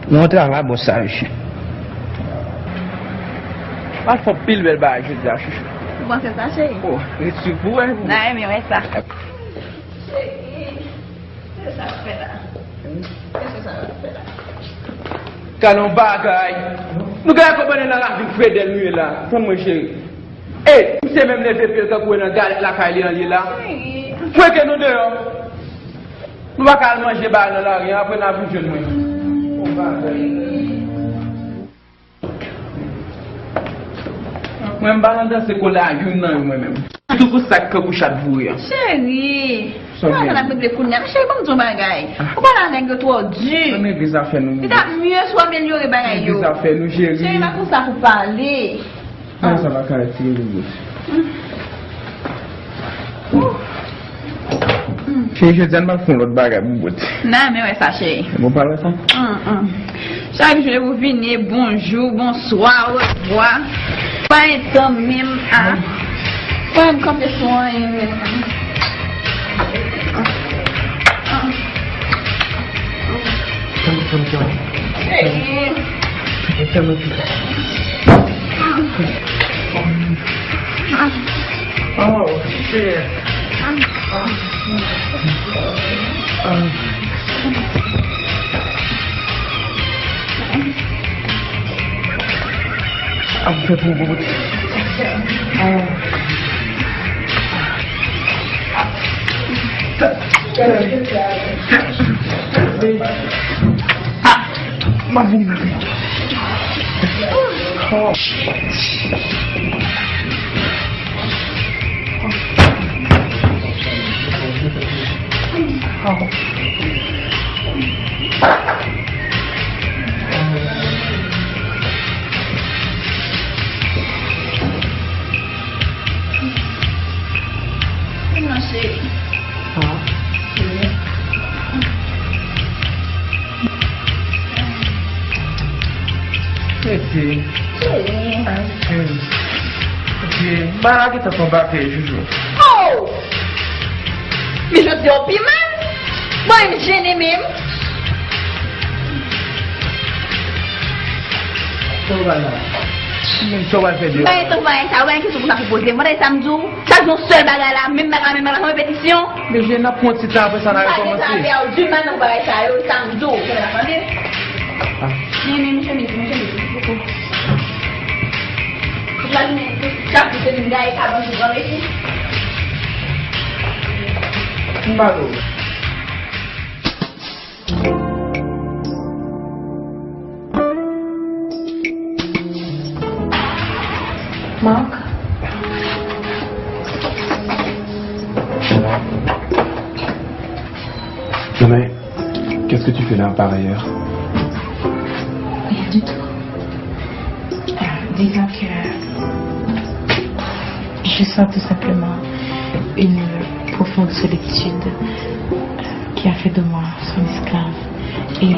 Nou antre avè bòs sa, mesye. Pral fè anpil bèl bagay jodi a, chouchou. Ou panse sa, cheri? Oh, ret swiv pou wè. N a renmen wè sa. Cheri, se sa k fè la. Mesye, sa w ap fè la? Gade yon bagay. Nou gade kòman nan ravin Fredèl nou ye la. Tann mwen, cheri. E, misye menm leve pye l tankou e nan galèt lakay li an l ye la. Cheri. Fwete nou deyò. Nou pa ka al manje bagay nan lari an, apre n a vin jwenn mwen. Yon bagay. Mwen, m pa nan danse kole a youn nan yo, mwen menm. Sitou pou sa k kankou chat voure an. Cheri, sa w gen? Sa n ap regle kounye a? Cheri, ban m di w yon bagay. Ou pale a nèg yo twò di. Ann regle zafè nou. Li t ap mye si w amelyore bagay yo. Ann regle zafè nou, cheri. Cheri, pa konsa pou pale. Bagay sa pa ka retire nou bout. Cheri, jodi a n pral fè yon lòt bagay pou bout. Nan, men wè sa, cheri. Bon, pral wè sa? Chak jou depi w vini, bonjou, bonswa, orevwa. Pa gen tan menm a. Mwen, m kanpe sou anyen menm. Tann, tann, tann. Mwen fèmen pita. Oh, shit. Ap fè pou bout. M ap vini, m ap vini. Oh, shit. Tete. Tete. Tete. Ba la gentan fè yon pakèt, Joujou. Oh! Men jodi a w pi mal. Mwen m jennen menm. Sa w pral la? Sa w pral fè deyò? Mwen gen tan pou bagay sa, ou pa gen kesyon pou sa pou poze m. Mwen tande sa m di w. Chak jou yon sèl bagay la, menm bagay la, menm bagay la, yon repetisyon. Men je n ap pran ti tan, apre sa n a rekòmanse. Mwen pa gen tan avè w, di m pa nan bagay sa yo, sa m di w. Ou tande? Ah. Men, men, men chemiz, men chemiz, poko. Tout lajounen, tout chak jou se vin gaye kabann pou pran resi. M pa dwe. Marc. Non, mais qu'est-ce que tu fais là, par ailleurs? Rien du tout. Euh, disons que je sens tout simplement une profonde solitude, euh, qui a fait de moi son esclave. Et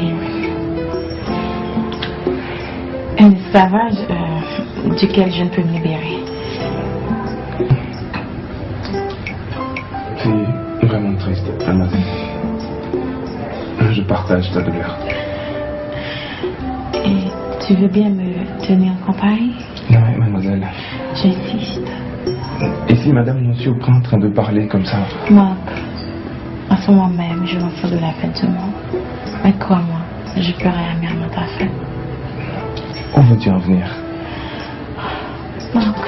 un esclavage, euh, duquel je ne peux me libérer. C'est vraiment triste, mademoiselle. Je partage ta douleur. Et tu veux bien me tenir compagnie? Non, mademoiselle. J'insiste. Et si madame nous surprend en train de parler comme ça? Marc, en ce moment même, je ressens de la peine du monde. Mais crois-moi, je paierai amèrement ta faute. Où veux-tu en venir? Marc,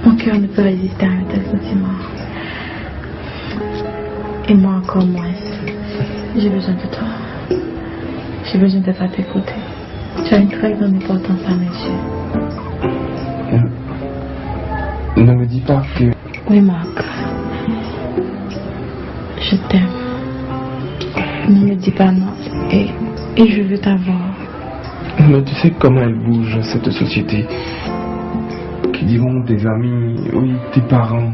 mon cœur ne peut résister à un tel sentiment. Et moi encore moins. J'ai besoin de toi. J'ai besoin d'être à tes côtés. Tu as une très grande importance à mes yeux. Ne, ne me dis pas que... Oui, Marc. Je t'aime. Ne me dis pas non. Et, et je veux t'avoir. Mais tu sais comment elle bouge, cette société. Que diront tes amis, oui, tes parents?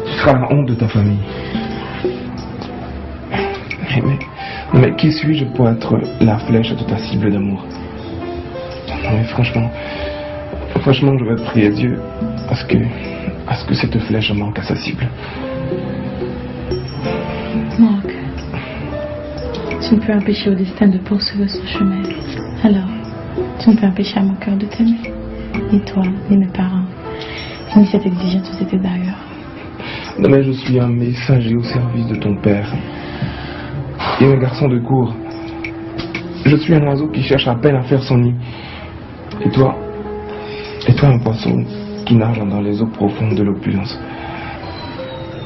Tu seras la honte de ta famille. Mais, mais, mais qui suis-je pour être la flèche de ta cible d'amour? Non, mais franchement, franchement, je vais prier Dieu à ce que, à ce que cette flèche manque à sa cible. Marc, tu ne peux empêcher au destin de poursuivre son chemin. Alors, tu ne peux empêcher à mon cœur de t'aimer, ni toi, ni mes parents, ni cette exigeante société d'ailleurs. Non, mais je suis un messager au service de ton père. Et un garçon de cour. Je suis un oiseau qui cherche à peine à faire son nid. Et toi, et toi, un poisson qui nage dans les eaux profondes de l'opulence.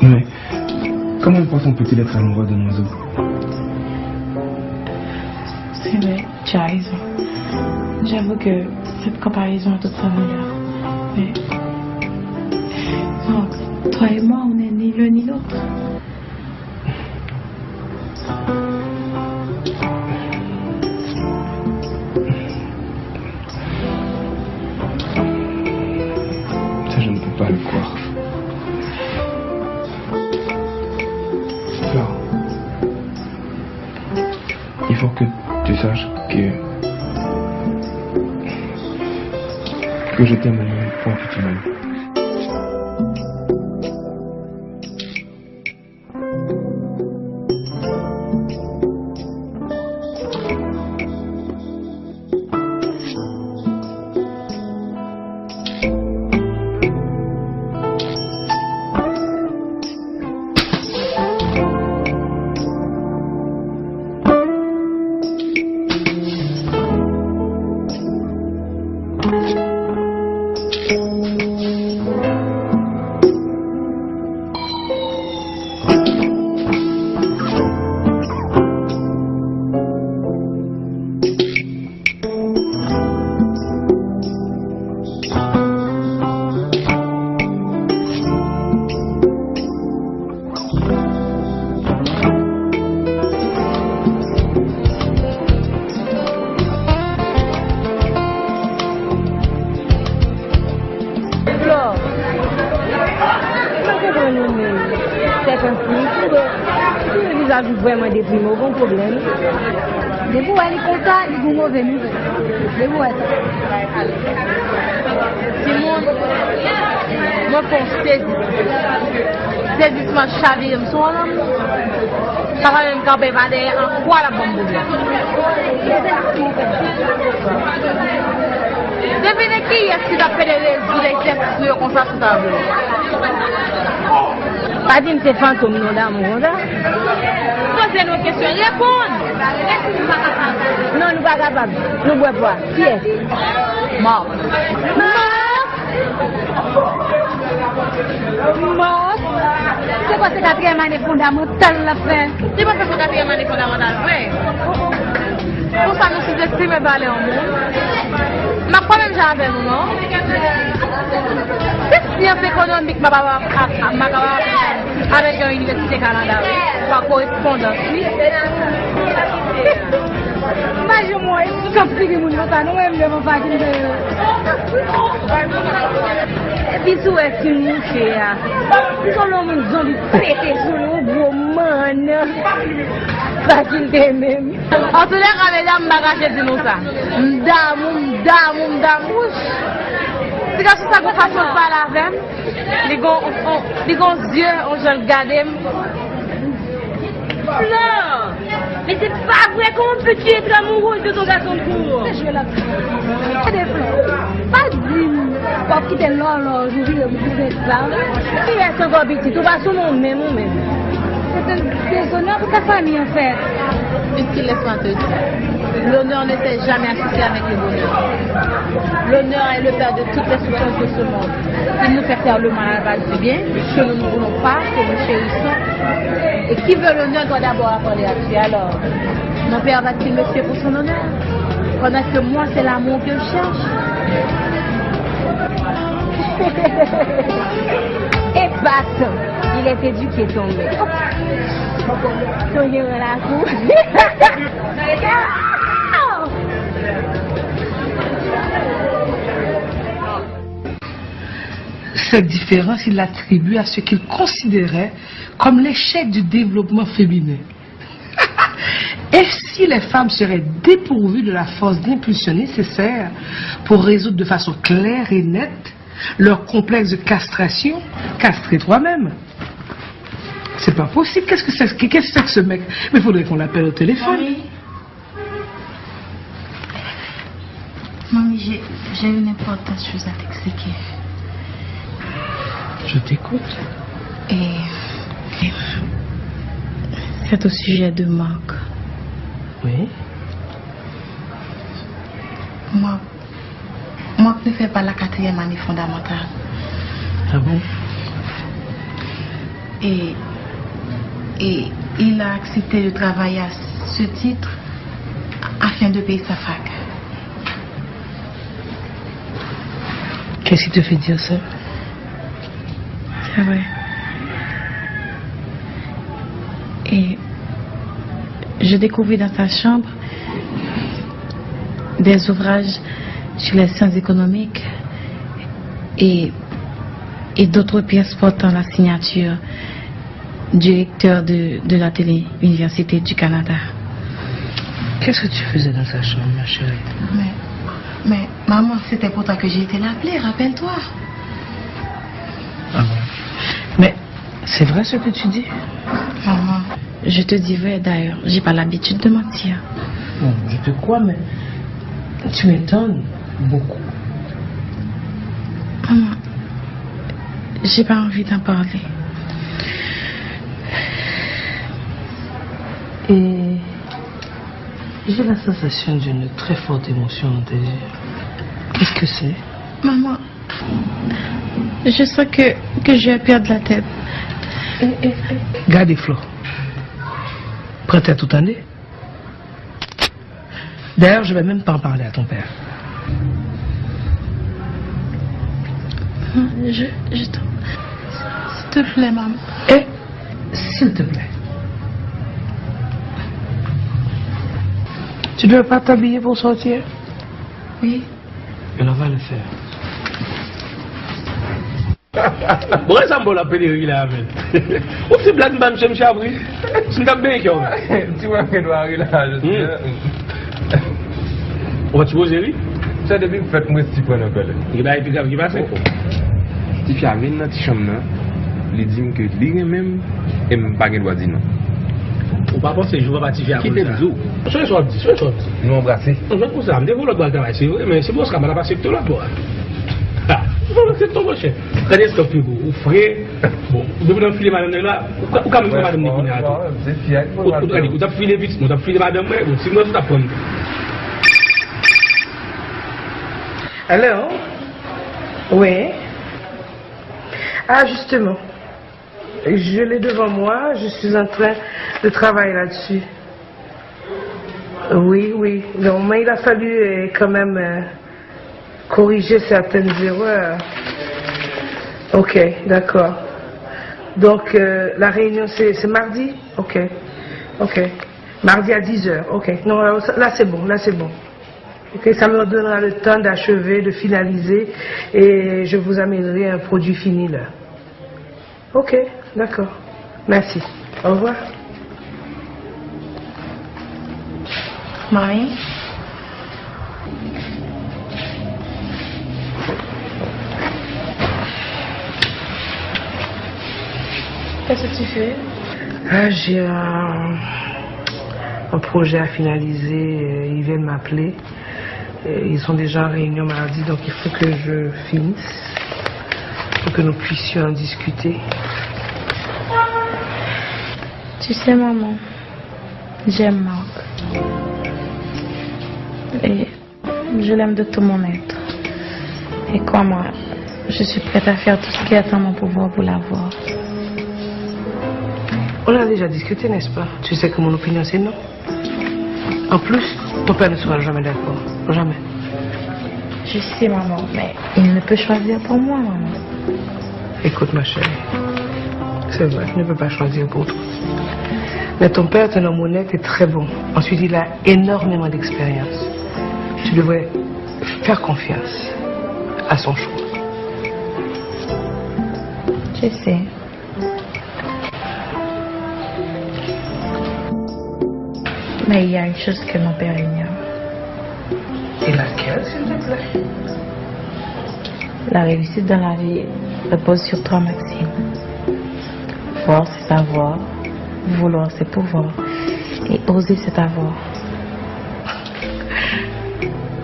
Mais comment un poisson peut-il être amoureux d'un oiseau? C'est vrai, tu as raison. J'avoue que cette comparaison a toute sa valeur. Mais, Marc, toi et moi, on n'est ni l'un ni l'autre. Ça, je ne peux pas le croire. Flore, il faut que tu saches que, que je t'aime au même point que tu m'aimes. Flore, mwen konprann ou, men sèkans li, si yon vizaj ou vrèman deprime, ou gen pwoblèm. Depi w wè li konsa, li gen move nouvèl. Depi w wè sa. Timoun, mwen fè yon sezi. Sezisman chavire m sou yon lanmou. Sa fè menm kanpe pa dèyè an kwa l ap ban m pwoblèm. Devine kiyès ki t ap pede rezoud egzèsis nou yo konsa sou tablo. Pa di m se fantom non damou konsa. Poze nou kesyon, reponn! Non, nou pa kapab. Nou bwè pwa. Kiyès? Mòs. Mòs? Mòs? Se pa se katriyèm ane fondamantal l ap fè? Li pa fè se katriyèm ane fondamantal vre. Konsa nou sizestime valè yon moun. M ap fè menm jan avè nou, non? Se syans ekonomik m ap, ap, ap, m ap, ap, ap avèk yon inivèsite Kanada, wi. Pa korespondans, wi. Imajine w, yon ti kanp figi moun konsa, nou menm devan fakilte yo. Epi si w wè fim mouche a, se yon moun zonbi pete sou li, yon gwo mannan. Fakilte menm. Antoulèka, medam, m pa kache di nou sa. M damou, m damou, m damou. Ti gason sa gon fason l pale avè m. Li gon, on, li gon zye, on jan l gade m. Flore, mais c'est pas vrai, comment peux-tu être amoureuse de ton garçon de cour? Gade Flore, pa di m w ap kite lòlòj ou vire pou kouvèt sa. Kiyès ankò pitit? Ou pa sou non menm ou menm. Se te dezonè pou sa fanmi an fè. Puisqu'il laisse ma te dire, l'honneur ne s'est jamais associé avec le bonheur. L'honneur est le père de toutes les souffrances de ce monde. Il nous fait faire le mal à la place du bien, que nous ne voulons pas, que nous chérissons. Et qui veut l'honneur doit d'abord apprendre à tuer. Alors, mon père va-t-il me tuer pour son honneur? Pendant que moi, c'est l'amour que je cherche. Et basta, il est éduqué, ton mec. Ton gen nan lakou. Cette différence, il l'attribue à ce qu'il considérait comme l'échec du développement féminin. Et si les femmes seraient dépourvues de la force d'impulsion nécessaire pour résoudre de façon claire et nette leur complexe de castration, castrez toi-même. C'est pas possible. Qu'est-ce que c'est que, qu'est-ce que c'est que ce mec? Mais il faudrait qu'on l'appelle au téléphone. Mommy, j'ai, j'ai une importante chose à t'expliquer. Je t'écoute. Et, et c'est au sujet de Marc. Oui. Marc, Marc ne fait pas la quatrième année fondamentale. Ah bon? Et, et il a accepté de travailler à ce titre afin de payer sa fac. Qu'est-ce qui te fait dire ça? C'est vrai. Et je découvris dans sa chambre des ouvrages sur les sciences économiques et, et d'autres pièces portant la signature directeur de, de la Télé Université du Canada. Qu'est-ce que tu faisais dans sa chambre, ma chérie? Mais, mais, maman, c'est important que j'ai été l'appeler, rappelle-toi. Ah bon. Mais c'est vrai ce que tu dis? Maman, je te dis vrai, d'ailleurs, j'ai pas l'habitude de mentir. Bon, je te crois, mais tu m'étonnes beaucoup. Maman, j'ai pas envie d'en parler. Et j'ai la sensation d'une très forte émotion dans tes yeux. Qu'est-ce que c'est? Maman, je sens que, que je vais perdre la tête. Gade, Flo. Pran tèt ou, tande. D'ailleurs, je vais même pas en parler à ton père. Je, je t'en... S'il te plaît, maman. Et s'il te plaît. Tu ne veux pas t'habiller pour sortir? Oui. Alors va le faire. Bon, e sa m ba w la, Peleri la, men. Yon ti blag m ba misye, misye ap ri. Si m t ap benyen kè w. Ti mwen gen dwa ri la, jodi a. Ou pa sipoze ri. Sa depi m fèt, mwen ti pran nan kòlè. Gen bagay pi grav ki pase. Tifi a vin nan ti chanm nan, li di m ke li renmen m, e m pa gen dwa di non. Ou pa panse jou papa tifi a pou sa? Kite m di w. Sonje sa w ap di, sonje sa w ap di. Nou anbrase. Non, jwenn konsa, m te voye lòt bò al travay, se vre, men se bòs la m pa t ap aksepte lòt bò a. Ha! Ou pa aksepte, monchè. Gade eskanp figi w, ou fre. Bon, depi w t ap file madanm nan la, ou ka, ou ka menm fè madanm nan kounye a tou. Ou, ou, gade, ou t ap file pitit mwen, ou t ap file madanm mwen, bon, si mwen tou t ap pran m. Hello? Oui. Ah, justement. Je l'ai devant moi, je suis en train de travailler là-dessus. Oui, oui. Donc, mais il a fallu euh, quand même euh, corriger certaines erreurs. Ok, d'accord. Donc, euh, la réunion, c'est c'est mardi? Ok, ok. Mardi à dix heures, ok. Non, là, là, c'est bon, là, c'est bon. Ok, ça me donnera le temps d'achever, de finaliser, et je vous amènerai un produit fini là. Ok, d'accord. Merci. Au revoir. Mami. Qu'est-ce que tu fais? Ah, j'ai un, un projet à finaliser. Euh, ils viennent m'appeler. Euh, ils sont déjà en réunion mardi, donc il faut que je finisse, pour que nous puissions en discuter. Tu sais, maman, j'aime Marc. Et je l'aime de tout mon être. Et crois-moi, je suis prête à faire tout ce qui est en mon pouvoir pour l'avoir. On a déjà discuté, n'est-ce pas? Tu sais que mon opinion, c'est non. En plus, ton père ne sera jamais d'accord. Jamais. Je sais, maman, mais il ne peut choisir pour moi, maman. Écoute, ma chérie, c'est vrai, tu ne peux pas choisir pour toi. Mais ton père est un homme honnête et très bon. Ensuite, il a énormément d'expérience. Tu devrais faire confiance à son choix. Je sais. Mais il y a une chose que mon père ignore. Et laquelle, s'il te plaît? La réussite dans la vie repose sur trois maximes. Voir, c'est savoir. Vouloir, c'est pouvoir. Et oser, c'est avoir.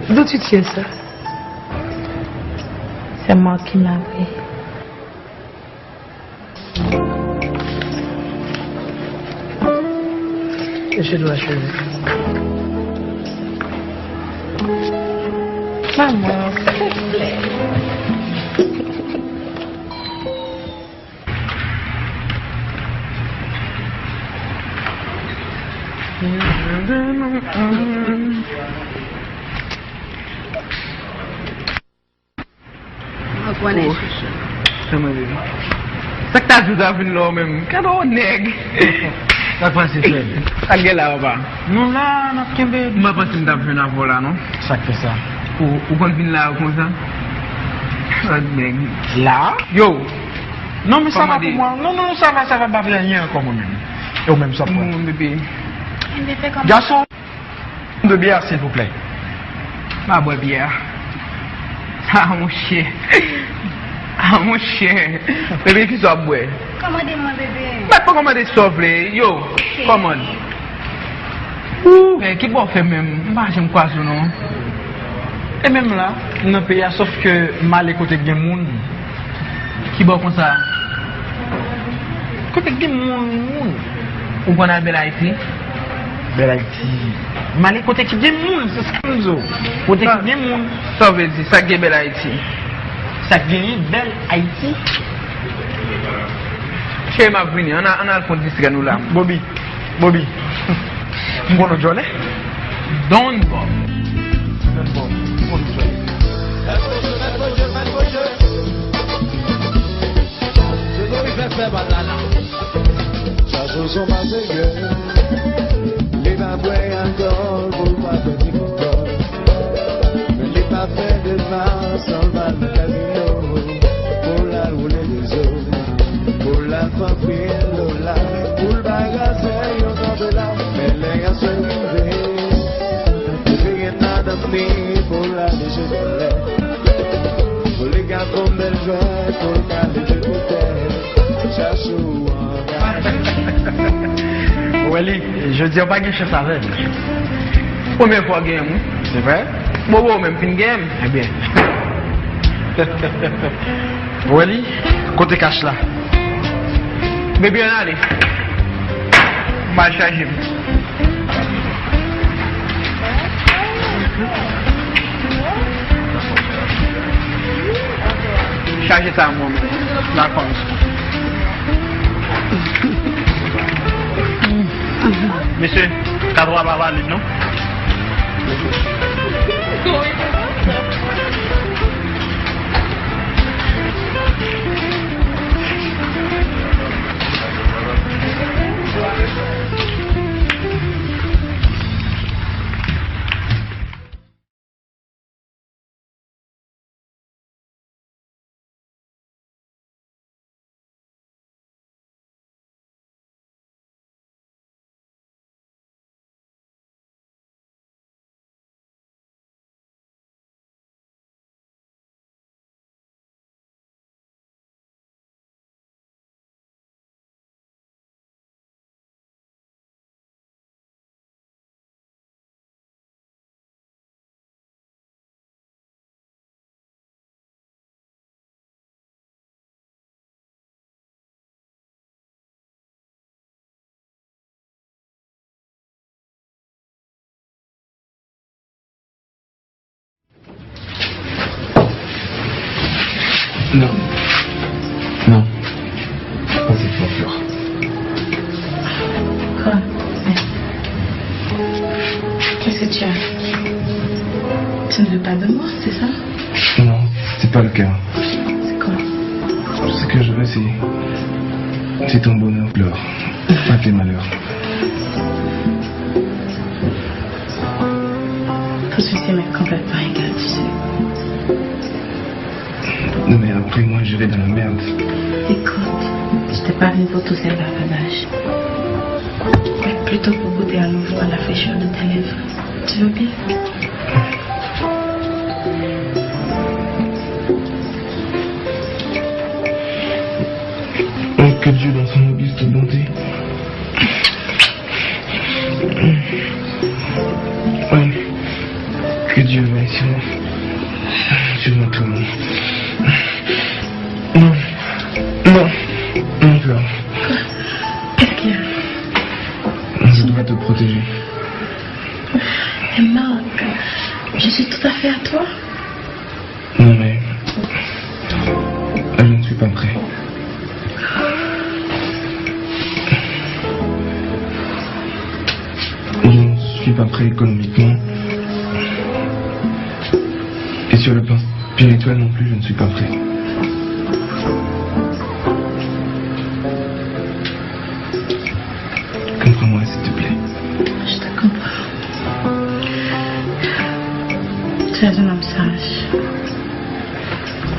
D'où tu tiens ça? C'est moi qui m'a appris. Je dois jouer. Maman, s'il te plaît. Wane chouchou. Sa mwen vle. Sa k ta di w ta vin la w menm? Gade w nèg. Sa k pase, frè m? Sa k gen la, papa? Nou la, n ap kenbe. M pa panse m t ap jwenn avè w la, non. Sa k fè sa? Ou, ou konn vin la konsa? Sa nèg. La? Yo! Non, men sa va pou mwen. Non, non, non, sa va, sa va, m pa vle anyen ankò mwen menm. E ou menm, sa pran? Moun bebe. Gason! De byè, silvouplè. Pa bwè byè. Ah, monchè. Ah, monchè. Bebe, kisa w ap bwè? Kòmande mwen, bebe. Mèt pa kòmande sa w vle. Yo, kòmande. Ou, men ki bò w fè menm? M pa janm kwaze w, non. E menm la, m nan peyi a, sòf ke m ale kote k gen moun. Ki bò konsa? Kote k gen moun, moun. Ou konn al Bèl Ayiti? Bèl Ayiti. M ale kote ki gen moun, se sa m di w. Kote ki gen moun. Sa w vle di? Sa k gen Bèl Ayiti? Sa k genyen Bèl Ayiti? Cheri, m ap vini. Ann al, ann al fè yon distrè nou la. Bobi. Bobi. M konn ou djòlè. Don Bob. Don Bob. M konn ou djòlè. Chache yon pa serye. Li pa bwè alkòl pou l pa pèdi kontwòl. Men li pa fè dema san l pa nan kazino. Pou l al woule de zo. Pou l al fè anpil dola, pou l pa kraze yon kanpe la. Men lè aswè rive, li vire madanm li pou l ale jete lè. Pou li ka fè yon bèl jwèt, pou l ka leve pou tè. Chache w an gade. Ou wè li, jodi a w pa gen chans avè l. Premye fwa w genyen m, wi. Se vre? Bobo, ou menm fin genyen m. Ebyen. Ou wè li? Kote kach la? Bebe, ann ale. M al chaje m. Chaje sa mwen menm. Dakò, mesye. Mesye, katwa pa valid, non? Non. Non. Pas cette fois, Flore. Quoi? Qu'est-ce que tu as? Tu ne veux pas de moi, c'est ça? Non, c'est pas le cas. C'est quoi? Tout ce que je veux, c'est, c'est ton bonheur, Flore. Pas tes malheurs. Tout ceci m'est complètement égal, tu sais. Non, mais après, moi, j'irai dans la merde. Écoute, je t'ai pas venu pour tous ces bavardages, mais plutôt pour goûter à nouveau à la fraîcheur de tes lèvres. Tu veux bien? Oh, que Dieu, dans son auguste bonté, oui, que Dieu veille sur moi, sur notre amour. Non, non, non, Flore. Qu'est-ce qu'il y a? Je dois te protéger. Mais Marc, je suis tout à fait à toi. Non, mais je ne suis pas prêt. Je ne suis pas prêt économiquement. Et sur le plan spirituel non plus, je ne suis pas prêt. Tu es un homme sage.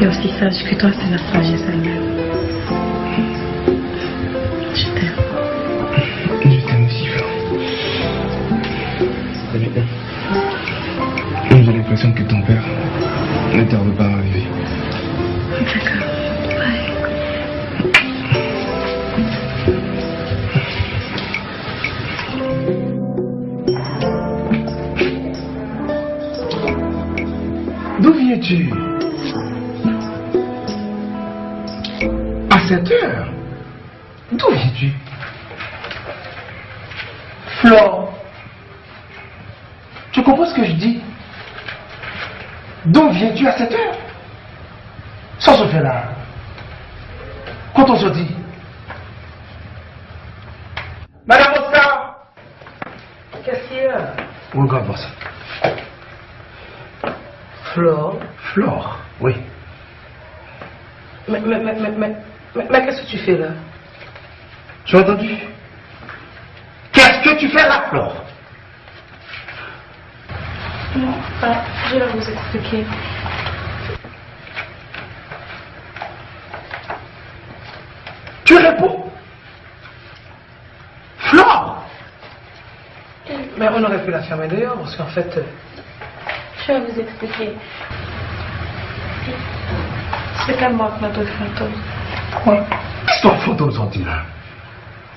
Et aussi sage que toi, c'est la sagesse elle-même. Je t'aime. Je t'aime aussi fort. J'ai l'impression que ton père ne tarde pas à arriver. D'accord. Bye. D'où viens-tu? À cette heure? D'où viens-tu? Flore, tu comprends ce que je dis? D'où viens-tu à cette heure? Sa w sot fè la? Kote w soti? Madame Oscar! Qu'est-ce qu'il y a? Regarde-moi ça. Flore? Flore, oui. Mais, mais, mais, mais, mais, mais, mais qu'est-ce que tu fais là? Tu as entendu? Qu'est-ce que tu fais là, Flore? Non, papa, je vais vous expliquer. Tu réponds? Flore! Mais on aurait pu la fermer dehors, parce qu'en fait, euh, je vais vous expliquer. C'est, c'est tellement notre fantôme. Quoi? Istwa fantòm sòti la.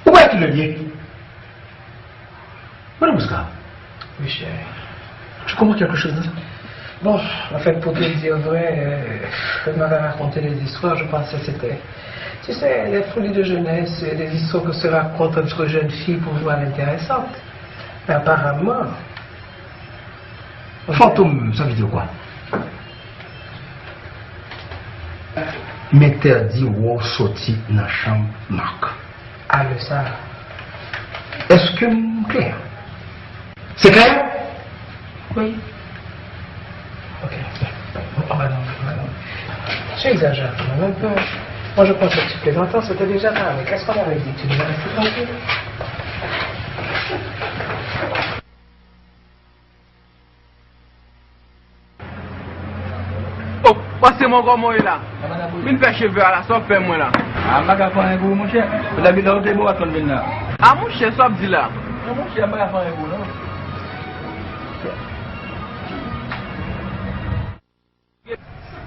Ou pa ki lè l ye? Madame Oscar, oui, chéri. Tu comprends quelque chose dans ça? Bon, en fait, pour te dire vrai, euh, quand il m'avait raconté les histoires, je pensais que c'était, tu sais, les folies de jeunesse, les histoires que se racontent entre jeunes filles pour voir intéressantes. Mais apparemment, fantôme, ça veut dire quoi? M entèdi wè w soti nan chanm Marc. A lè sa. Èske m klè? Se klè? Oui. Ok. Oh, madame, madame. Tu exagères quand même un peu. Moi, je pensais que tu plaisantais, on s'était déjà parlé. Qu'est-ce qu'on avait dit? Tu devais rester tranquille. Oh, pase mwen kòman w ye la? Vin fè cheve a la, sa w ap fè mwen la? A, m pa ka fè anyen pou ou, monchè. Ou ta vin la, ou te bon, pa t konn vin la. A, monchè, sa w ap di la? Non, monchè, m pa ka fè anyen pou ou, non.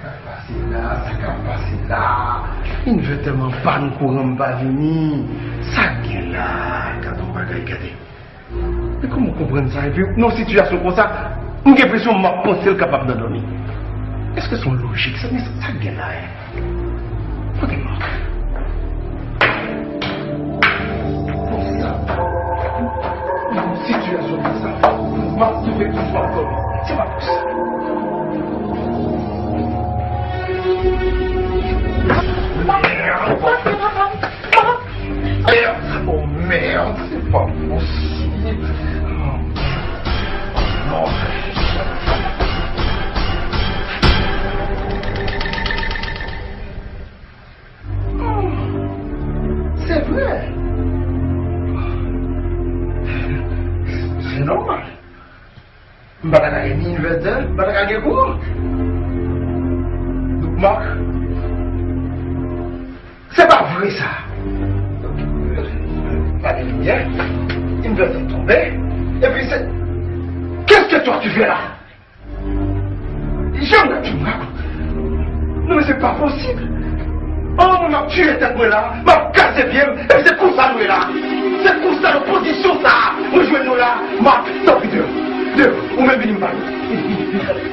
Sa k ap pase la, sa k ap pase la? Inivè tèlman pann kouran m pa vini. Sa k gen la? Gade yon bagay, gade. Men kòman w konprann sa? Epi nan yon sitiyasyon konsa, m gen enpresyon m ap panse l kapab nan dòmi. Èske se yon lojik sa? Men sa k gen la, en? Kote Marc? Konsa, nan yon sitiyasyon konsa, pou Marc ki fè toujou ap dòmi. Se pa posib. Merde! Oh merde, c'est pas possible. Oh non. Oh, c'est vrai. C'est normal. M pa ta ka gen ni invètè, m pa ta ka gen kouran. Donk, Marc, se pa vre sa. Donk, pa gen limyè, invètè tonbe, epi se, qu'est-ce que toi tu fais là? Jean, tu me racontes. Non, men se pa posib. Oh, mwen, m ap tire tèt mwen la, m ap kase pye m, epi se konsa nou ye la. Se konsa, nan pozisyon sa a, mwen jwenn nou la. Marc, tanpri, deyò. Deyò, ou menm vini m pale. Vini,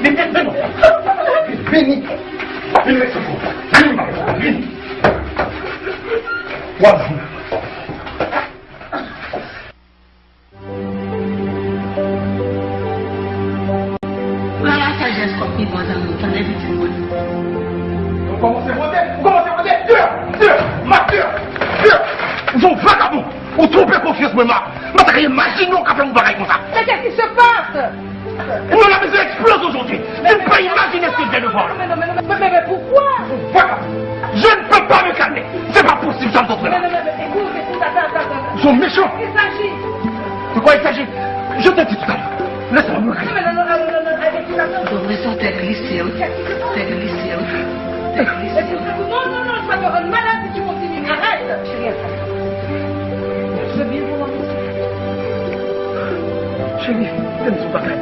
vini, vini. Vini, vini, vini, vini, vini. Wap vini. Pran lasajès kòm pi bon zanmi w, tande pitit mwen. Ou kòmanse vote, ou kòmanse vote, deyò, deyò, Marc, deyò, deyò. Ou se yon vagabon, ou twonpe konfyans mwen, Marc. M pa ta ka imajine w ka fè yon bagay konsa. Mais qu'est-ce qui se passe? Non, la maison explose aujourd'hui. Tu ne peux pas imaginer ce que je viens de voir là. Mais non, mais non, mais, mais, mais pourquoi? Ou vagabon. Je ne peux pas me calmer. C'est pas possible, ça me tente pas. Non, non, non, mais écoute, écoute, attends, attends, attends. Ils sont méchants. Il s'agit. De quoi il s'agit? Je te dis tout à l'heure. Laisse-moi me calmer. Non, mais non, non, non, non, non, arrête. Donk, rezon tèt glise, wi. Tèt glise, wi. Tèt glise, wi. Non, non, non, sa te rann maladi ki kontinye. Arrête. Chérie, attends. Je veux bien voir. Chérie, fais-nous un bagay.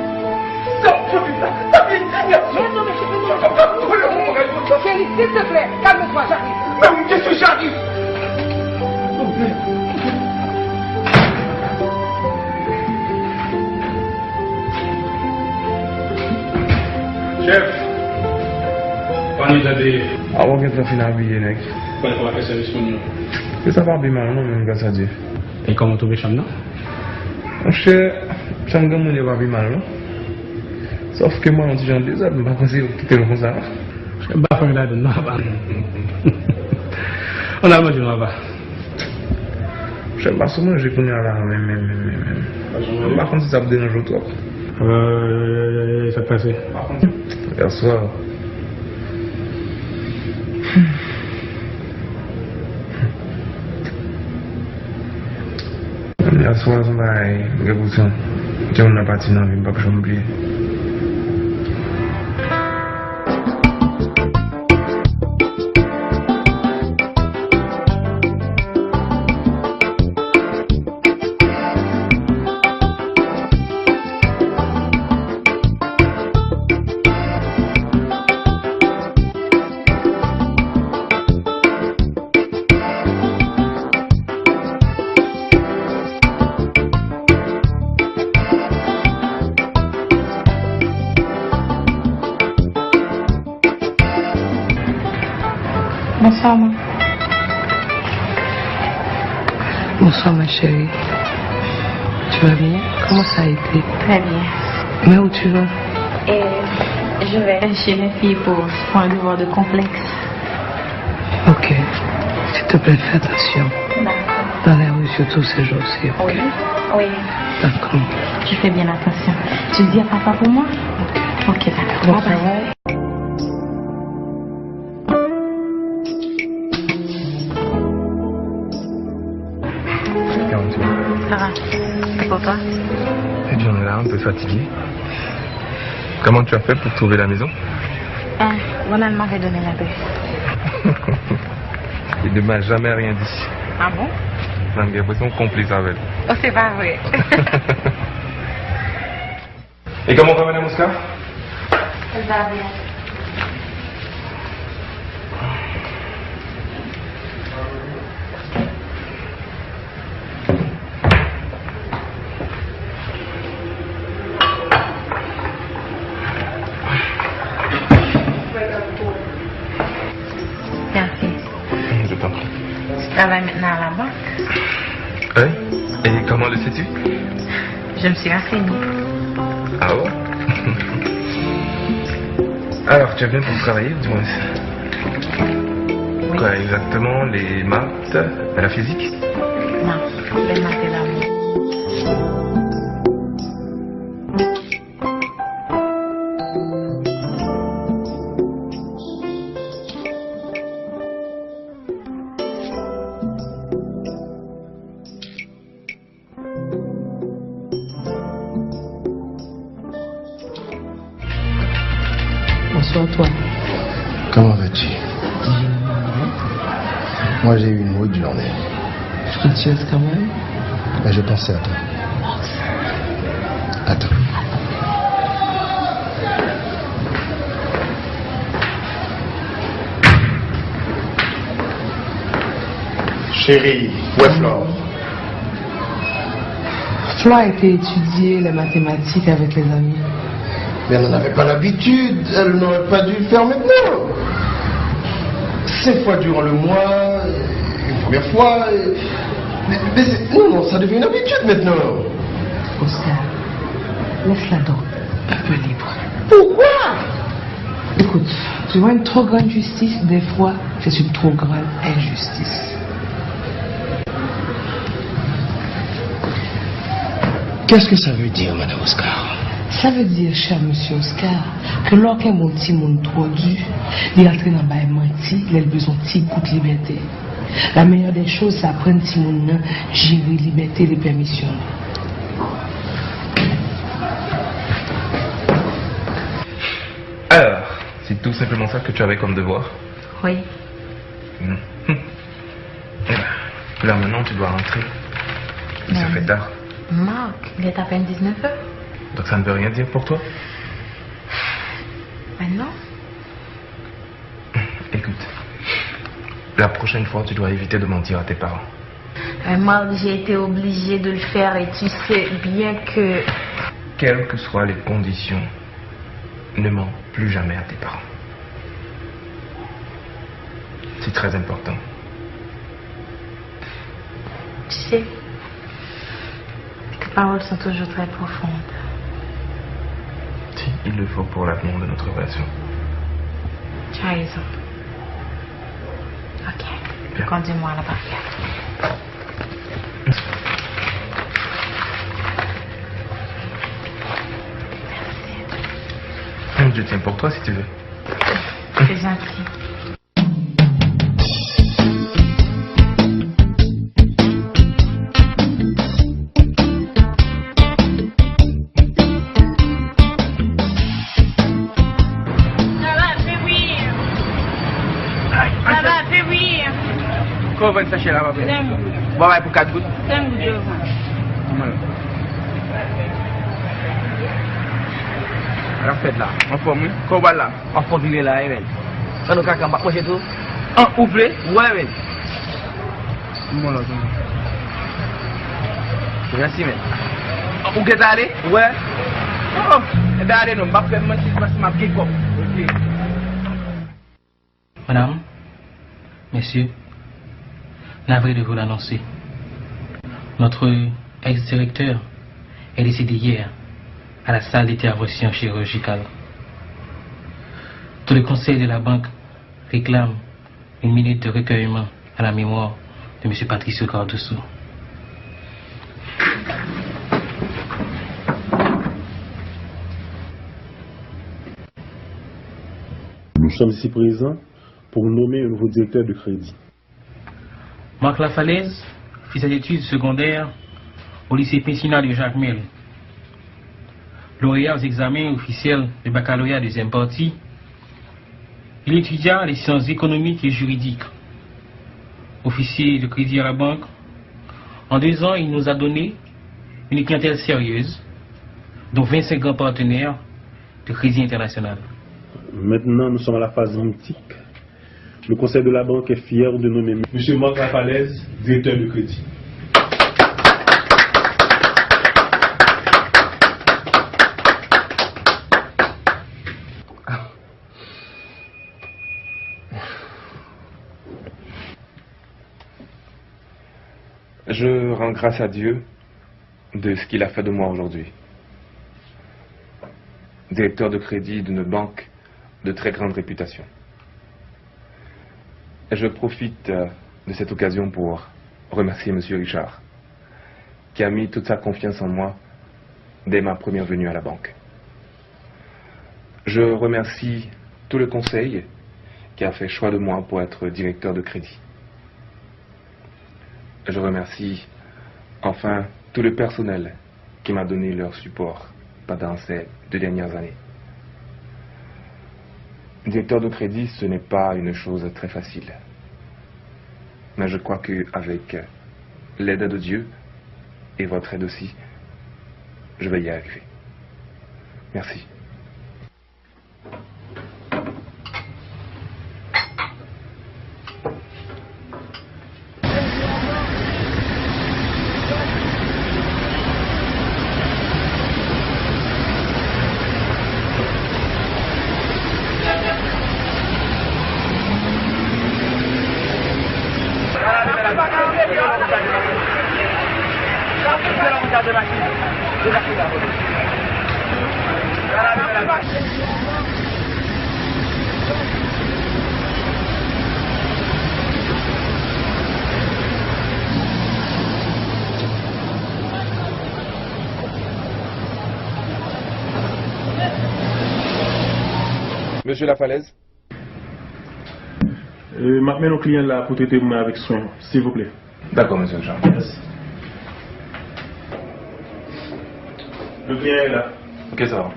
Non, je vis pas. T'as fait une signation. Non, non, mais chérie, non. Je peux pas trouver le moment. Chérie, s'il te plaît, calme-toi, j'arrive. Mais oui, je suis, j'arrive. Chèf, pa nou tande. Avan w gentan fin abiye, nèg. Pral fè sèvis moun yo. E sa pa pi mal non, menm, gras a Dye. E kòman w twouve chanm nan? Monchè, chanm granmoun yo pa pi mal non. Sòf ke mwen yon ti jan dezòd, m pa panse yo kite l konsa non. M pa fè ladann non, apa. Ann al manje non, apa. Monchè, m pa sou manje kounye a la menm, menm, menm, menm, menm. M pa konn si sa ap deranje w twòp. Sa k pase? Yèswa. Yèswa, se yon bagay, m gen enpresyon, gen moun nan pati nan vi m, m p ap janm bliye. Bonsoir, ma. Bonsoir, ma chérie. Tu vas bien? Comment ça a été? Très bien. Mais où tu vas? Euh, je vais chez mes filles pour, pour un devoir de complexe. Ok. S'il te plaît, fais attention. D'accord. Dans les rues, surtout ces jours-ci, ok? Oui, oui. D'accord. Tu fais bien attention. Tu le dis à papa pour moi? Ok, d'accord. Bon travail. Comment tu vas? Ça va. Et pour toi? Eh bien, on est là, un peu fatigué. Comment tu as fait pour trouver la maison? Ah, Ronald m'avait donné l'adresse. Il ne m'a jamais rien dit. Ah bon? Nan gen enpresyon konplis avè l. Oh, c'est pas vrai. Et comment va, Madame Oscar? Elle va bien. Merci. Je t'en prie. Tu travailles maintenant à la banque? Oui. Et comment le sais-tu? Je me suis renseignée. Ah bon? Alors, tu es venue pour travailler, du moins. Oui. Quoi exactement? Les maths, la physique? Non, les maths et l'amour. Bonsoir, toi. Comment vas-tu? Je vais bien. Moi, j'ai eu une rude journée. As-tu travaillé? Mais je pensais à toi. Attends. Chérie, où est Flore? Flore a été étudier les mathématiques avec les amis. Mais elle n'en avait pas l'habitude, elle n'aurait pas dû le faire maintenant. Cinq fois durant le mois, une première fois, euh, mais, mais c'est, non, non, ça devient une habitude maintenant. Oscar, laisse-la donc un peu libre. Pourquoi? Écoute, tu vois, une trop grande justice, des fois, c'est une trop grande injustice. Qu'est-ce que ça veut dire, Madame Oscar? Sa vle di, chè mesye Oscar, ke lè w kenbe yon timoun twò di, li antre nan bay manti, lè l bezwen ti gout libète. La meilleure des choses, c'est apprendre timoun nan jere libète l e pèmisyon l. Tout simplement ça que tu avais comme devoir ? Oui. Non. Hum. Eh ben, là maintenant, tu dois rentrer. Il se fait tard. Marc, il est à peine dix-neuf heures. Donc ça ne veut rien dire pour toi ? Ben non. Écoute, la prochaine fois, tu dois éviter de mentir à tes parents. Euh, Marc, j'ai été obligée de le faire et tu sais bien que... Quelles que soient les conditions, ne mens plus jamais à tes parents. C'est très important. Tu sais, tes paroles sont toujours très profondes. Si, il le faut pour l'avenir de notre relation. Tu as raison. Ok. Bien. Conduis-moi à la barrière. Merci. Je tiens pour toi si tu veux. C'est gentil. Sa va, fè bri. Sa va, fè bri. Kòman w vann sachè la, papi? Senk goud. Ou pa bay pou kat goud? Senk goud yo vann. Mwen. Sa k ap fèt la? Anfòm, wi. Kòman w pral la? Anfòm vire la, wi, men. Ann, ou kaka, m p ap manje tou. An, ou vle? Wè, men. Bon, la, tonton. Mèsi, men. Ou gentan ale? Wè. Oh, enben ale non, m p ap fè manti, paske m ap gen kòb. Ok. Madame, messieurs, navré de vous l'annoncer. Notre ex-directeur est décédé hier à la salle d'intervention chirurgicale. Tout le conseil de la banque réclame une minute de recueillement à la mémoire de monsieur Patricio Cardoso. Nous sommes ici présents pour nommer un nouveau directeur de crédit. Marc Lafalaise fit ses études secondaires au lycée Pensionnat de Jacmel. Lauréat aux examens officiels de baccalauréat deuxième partie, il étudia les sciences économiques et juridiques. Officier de crédit à la banque, en deux ans, il nous a donné une clientèle sérieuse, dont vingt-cinq grands partenaires de Crédit International. Maintenant, nous sommes à la phase mythique. Le Conseil de la Banque est fier de nommer Monsieur Marc Lafalaise, directeur de crédit. Je rends grâce à Dieu de ce qu'il a fait de moi aujourd'hui. Directeur de crédit d'une banque de très grande réputation. Et je profite, euh, de cette occasion pour remercier Monsieur Richard, qui a mis toute sa confiance en moi dès ma première venue à la banque. Je remercie tout le conseil qui a fait choix de moi pour être directeur de crédit. Je remercie enfin tout le personnel qui m'a donné leur support pendant ces deux dernières années. Directeur de crédit, ce n'est pas une chose très facile. Mais je crois qu'avec l'aide de Dieu et votre aide aussi, je vais y arriver. Merci. Mesye Lafalaise. E, m ap mennen yon kliyan la pou trete pou mwen avèk swen, silvouplè. Dakò, mesye Jean. Mèsi. Le client est là. Ok, ça va.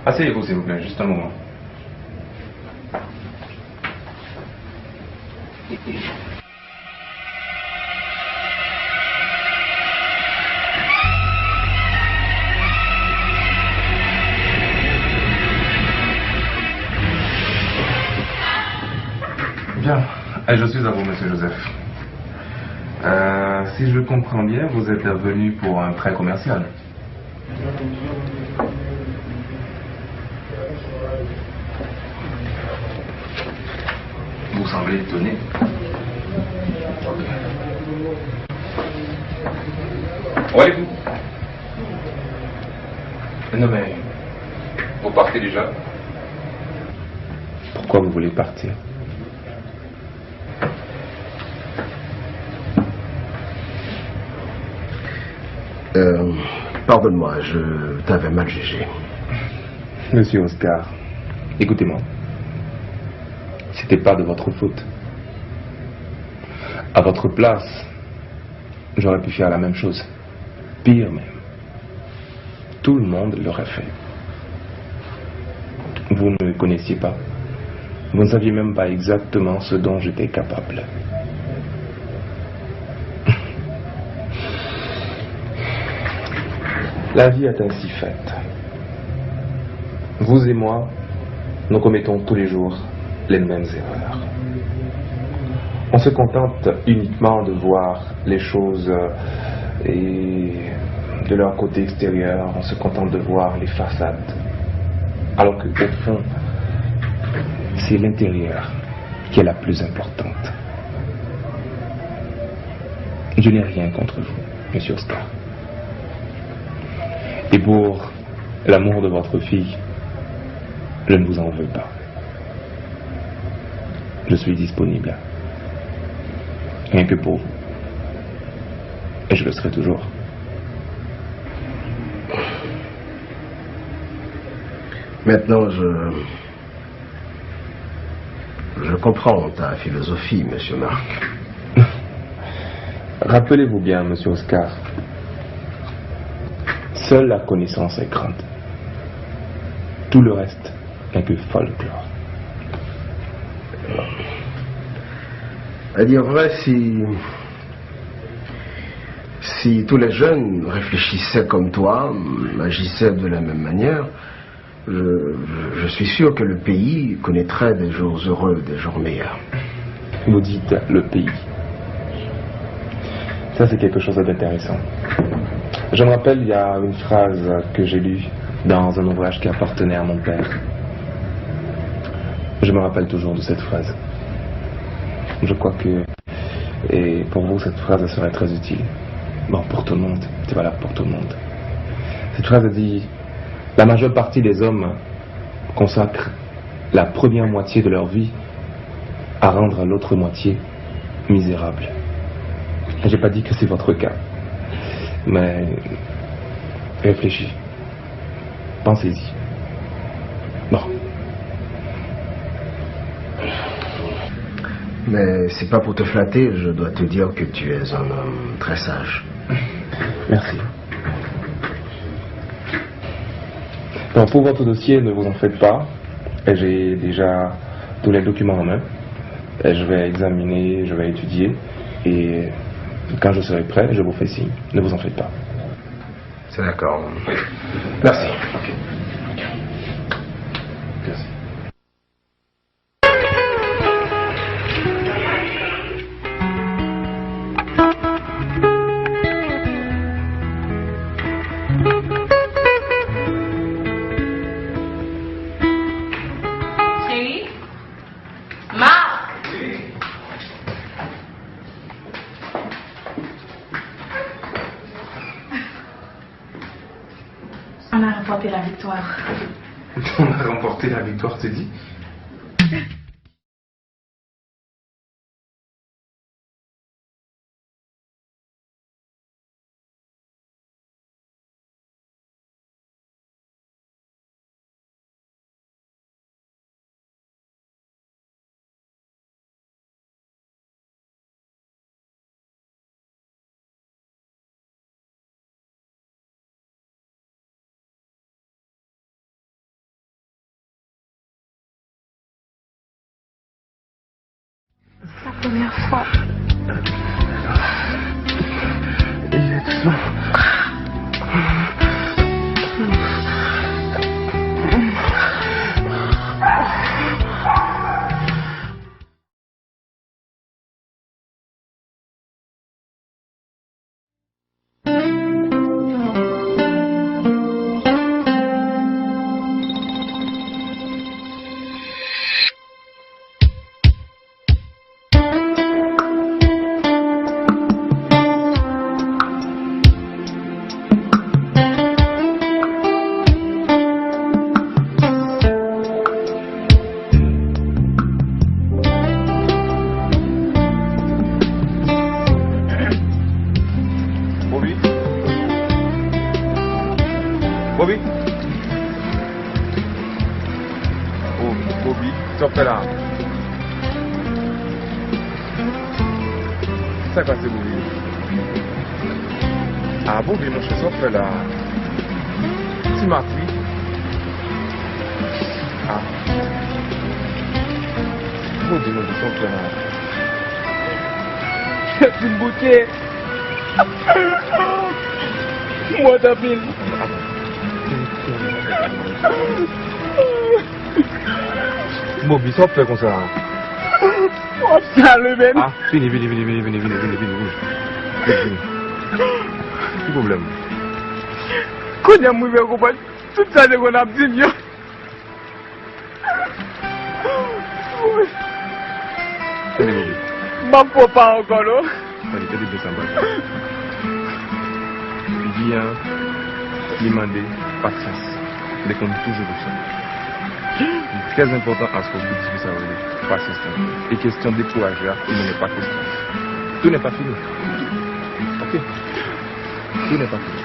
Asseyez-vous, s'il vous plaît, juste un moment. Bien, je suis à vous, monsieur Joseph. Euh, si je comprends bien, vous êtes venu pour un prêt commercial. Vous semblez étonné. Ok. Où allez-vous ? Non, mais vous partez déjà ? Pourquoi vous voulez partir ? Euh, pardonne-moi, je t'avais mal jugé. Monsieur Oscar, écoutez-moi. C'était pas de votre faute. À votre place, j'aurais pu faire la même chose. Pire même. Tout le monde l'aurait fait. Vous ne me connaissiez pas. Vous ne saviez même pas exactement ce dont j'étais capable. La vie est ainsi faite. Vous et moi, nous commettons tous les jours les mêmes erreurs. On se contente uniquement de voir les choses, euh, et de leur côté extérieur, on se contente de voir les façades. Alors que, au fond, c'est l'intérieur qui est la plus importante. Je n'ai rien contre vous, monsieur Oscar. Et pour l'amour de votre fille, je ne vous en veux pas. Je suis disponible. Rien que pour vous. Et je le serai toujours. Maintenant, je, je comprends ta philosophie, monsieur Marc. Rappelez-vous bien, monsieur Oscar, seule la connaissance est grande. Tout le reste n'est que folklore. À dire vrai, si, si tous les jeunes réfléchissaient comme toi, agissaient de la même manière, je, je suis sûr que le pays connaîtrait des jours heureux, des jours meilleurs. Vous dites le pays. Ça, c'est quelque chose d'intéressant. Je me rappelle, il y a une phrase que j'ai lue dans un ouvrage qui appartenait à mon père. Je me rappelle toujours de cette phrase. Je crois que, et pour vous, cette phrase serait très utile. Bon, pour tout le monde, c'est valable pour tout le monde. Cette phrase dit, la majeure partie des hommes consacrent la première moitié de leur vie à rendre l'autre moitié misérable. J'ai pas dit que c'est votre cas, mais réfléchis, pensez-y. Bon. Mais c'est pas pour te flatter, je dois te dire que tu es un homme très sage. Merci. Bon, pour votre dossier, ne vous en faites pas. J'ai déjà tous les documents en main. Je vais examiner, je vais étudier. Et quand je serai prêt, je vous fais signe. Ne vous en faites pas. C'est d'accord. Merci. Merci. Chéri, Marc! On a remporté la victoire. On a remporté la victoire, tu dis ? Premyè fwa. Injeksyon. Bobby? Bobby? Oh, Bobby, sa w ap fè la? Sa k pase, Bobby? Ah, Bobby, monchè, sa w ap fè la? Ti Mak, wi. Ah. Bobby, monchè, sa w ap fè la? Tèt vin bouke. M wont anpil. Bobby, sa w ap fè konsa? W ap salve m. Ah, vini, vini, vini. Vini, vini. Ki pwoblèm? Kounye a m rive konprann tout sa te konn ap di m yo. Tande, Bobby. M ap fè w pa ankò, non. Tande, tande byen sa m pral di. Figi a, li mande pasyans. Li konn toujou konsa. Li trè enpòtan aske w di sa w rele pasyans lan. E kesyon dekouraje a, li menm pa kesyon. Tout n'est pas fini. Ok? Tout n'est pas fini.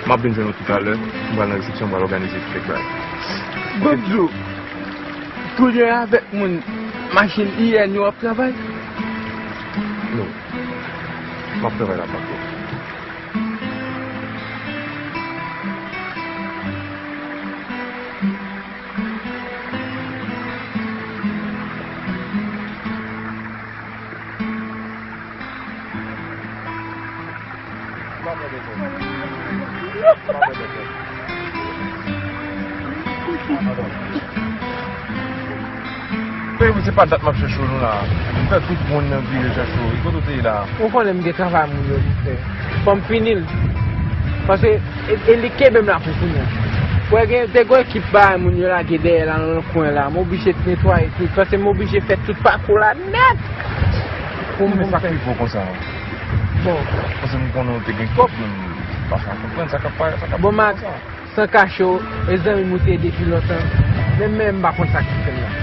M ap vin jwenn ou toutalè, m pral nan resepsyon, m pral òganize kèk bagay. Bon, Djo, kounye a avèk moun machin I N yo w ap travay? Non. M ap travay la pa twòp. Ey, wi, se pa dat m ap chèche w non la. M fè tout moun nan vire chèche w. Kote w te ye la? Ou konnen m gen travay moun yo pou fè. Fò m fini l. Paske e, e li kenbe m la pou kounye a. Wè gen, te gen ekip bagay moun yo lage dèyè la nan kwen la. M oblije netwaye tout. Paske m oblije fè tout pakou la nèt. Pou m, men pou m sa k fè. Rive w konsa? Bon. Paske m konnen w te gen kòb, men m pa ka konprann sa k ap, sa k ap fèt konsa. Bon, Max, san kache w, e zanmi m ou te ye depi lontan. Men, men m pa konn sa ki fè m la.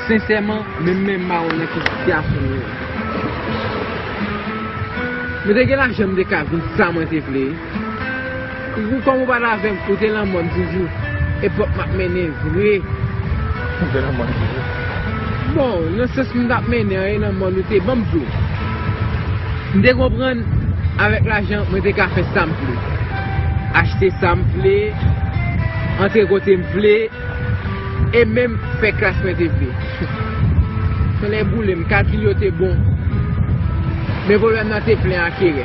Sensèman, men, men m pa wè nan ki sitiyasyon m ye. Mwen te gen lajan, m te ka vin sa mwen te vle. Ou, kòm ou pa t avè m, ou te nan mòn toujou. Epòk m ap mennen vre. Ou te nan mòn toujou? Bon, nan sans m t ap mennen an, e nan mòn ou te ban m tou. M te konprann, avèk lajan, mwen te ka fè sa m vle. Achte sa m vle, antre kote m vle, e menm fè klas mwen te vle. Tonnè boule m, kalkil yo te bon. Men pwoblèm nan te plen ak erè.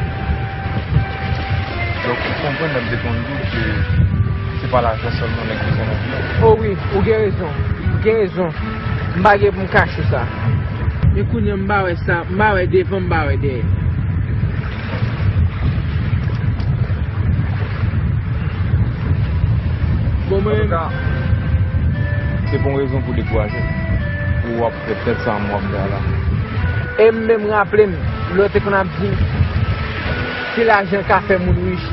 Donk, ou konprann lè m te konn di w ke se pa lajan sèlman nèg bezwen nan vi a. O wi, ou gen rezon. Ou gen rezon. M pa gen pou m kache w sa. Men kounye a m pa wè sa, m pa wè devan, m pa wè dèyè. Bon, mwen menm. Antouka, se pa yon rezon pou dekouraje. Pou w ap fè tèt sa m w ap fè a la. E m menm raple m, lè w te konn ap di m, si lajan ka fè moun rich,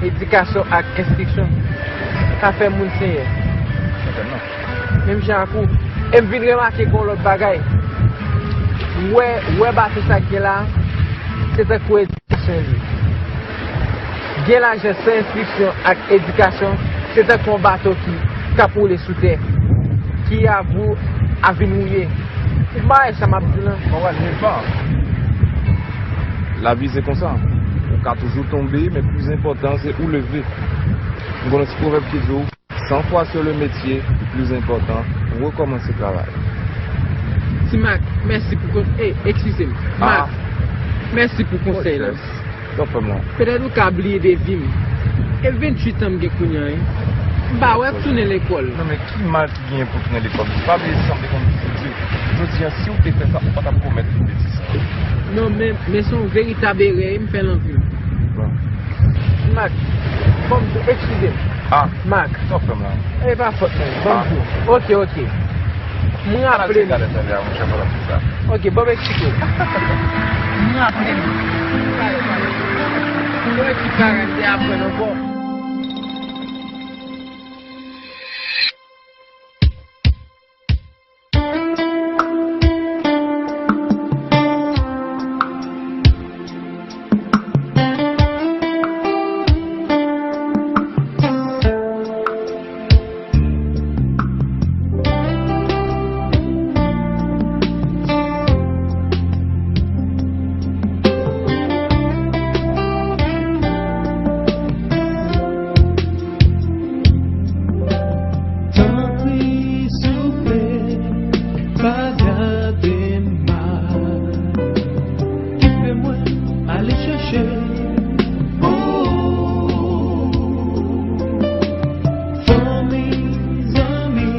edikasyon ak enstriksyon ka fè moun senyè. Sètènman. Menm jan ak ou, e m vin remake gen yon lòt bagay. Wè, wè bato sa k gen la, se tankou edikasyon li. Gen lajan san enstriksyon ak edikasyon, se tankou yon bato ki, k ap woule sou tè, ki avou a vin wouye. Ou pa wè sa m ap di w lan? Mwen wè l nil pa. Lavi se konsa. Ou ka toujou tonbe, men plis enpòtan se ou leve. M konn yon ti pwovèb ki di w, cent fois sur le métier, le plus important, recommencer travail. Mak, mèsi pou konsèy. Ey, eskize m. Mak, mèsi pou konsèy la. Sa w fè m la? Petèt ou ka bliye de vi m. E venntuit an m gen kounye a, wi. M pa wè w tounen lekòl. Non, men ki mal ki genyen pou tounen lekòl? Pa bliye sa m te konn di w. Jodi a, si w te fè sa, ou pa t ap komèt tout betiz sa. Non, men, men se yon veritab erè, m fè l anpil. Bon. Mak, bon, eskize m. Ah, Mak. Sa w fè m la? E pa fòt mwen. Bon, ah. Ok, ok. M raple m. Sa lè sa lè a, monchè, pa t ap fè sa. Ok, bon, m eksplike w. M raple m. Mwen ki parèt, te aprann ankò. Tanpri, souple, pa gade m mal. Kite mwen ale chèche. Oh, fanmi, zanmi,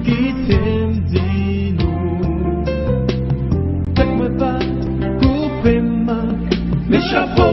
kite m di nou, tèt mwen pa koupe m ak men chapo.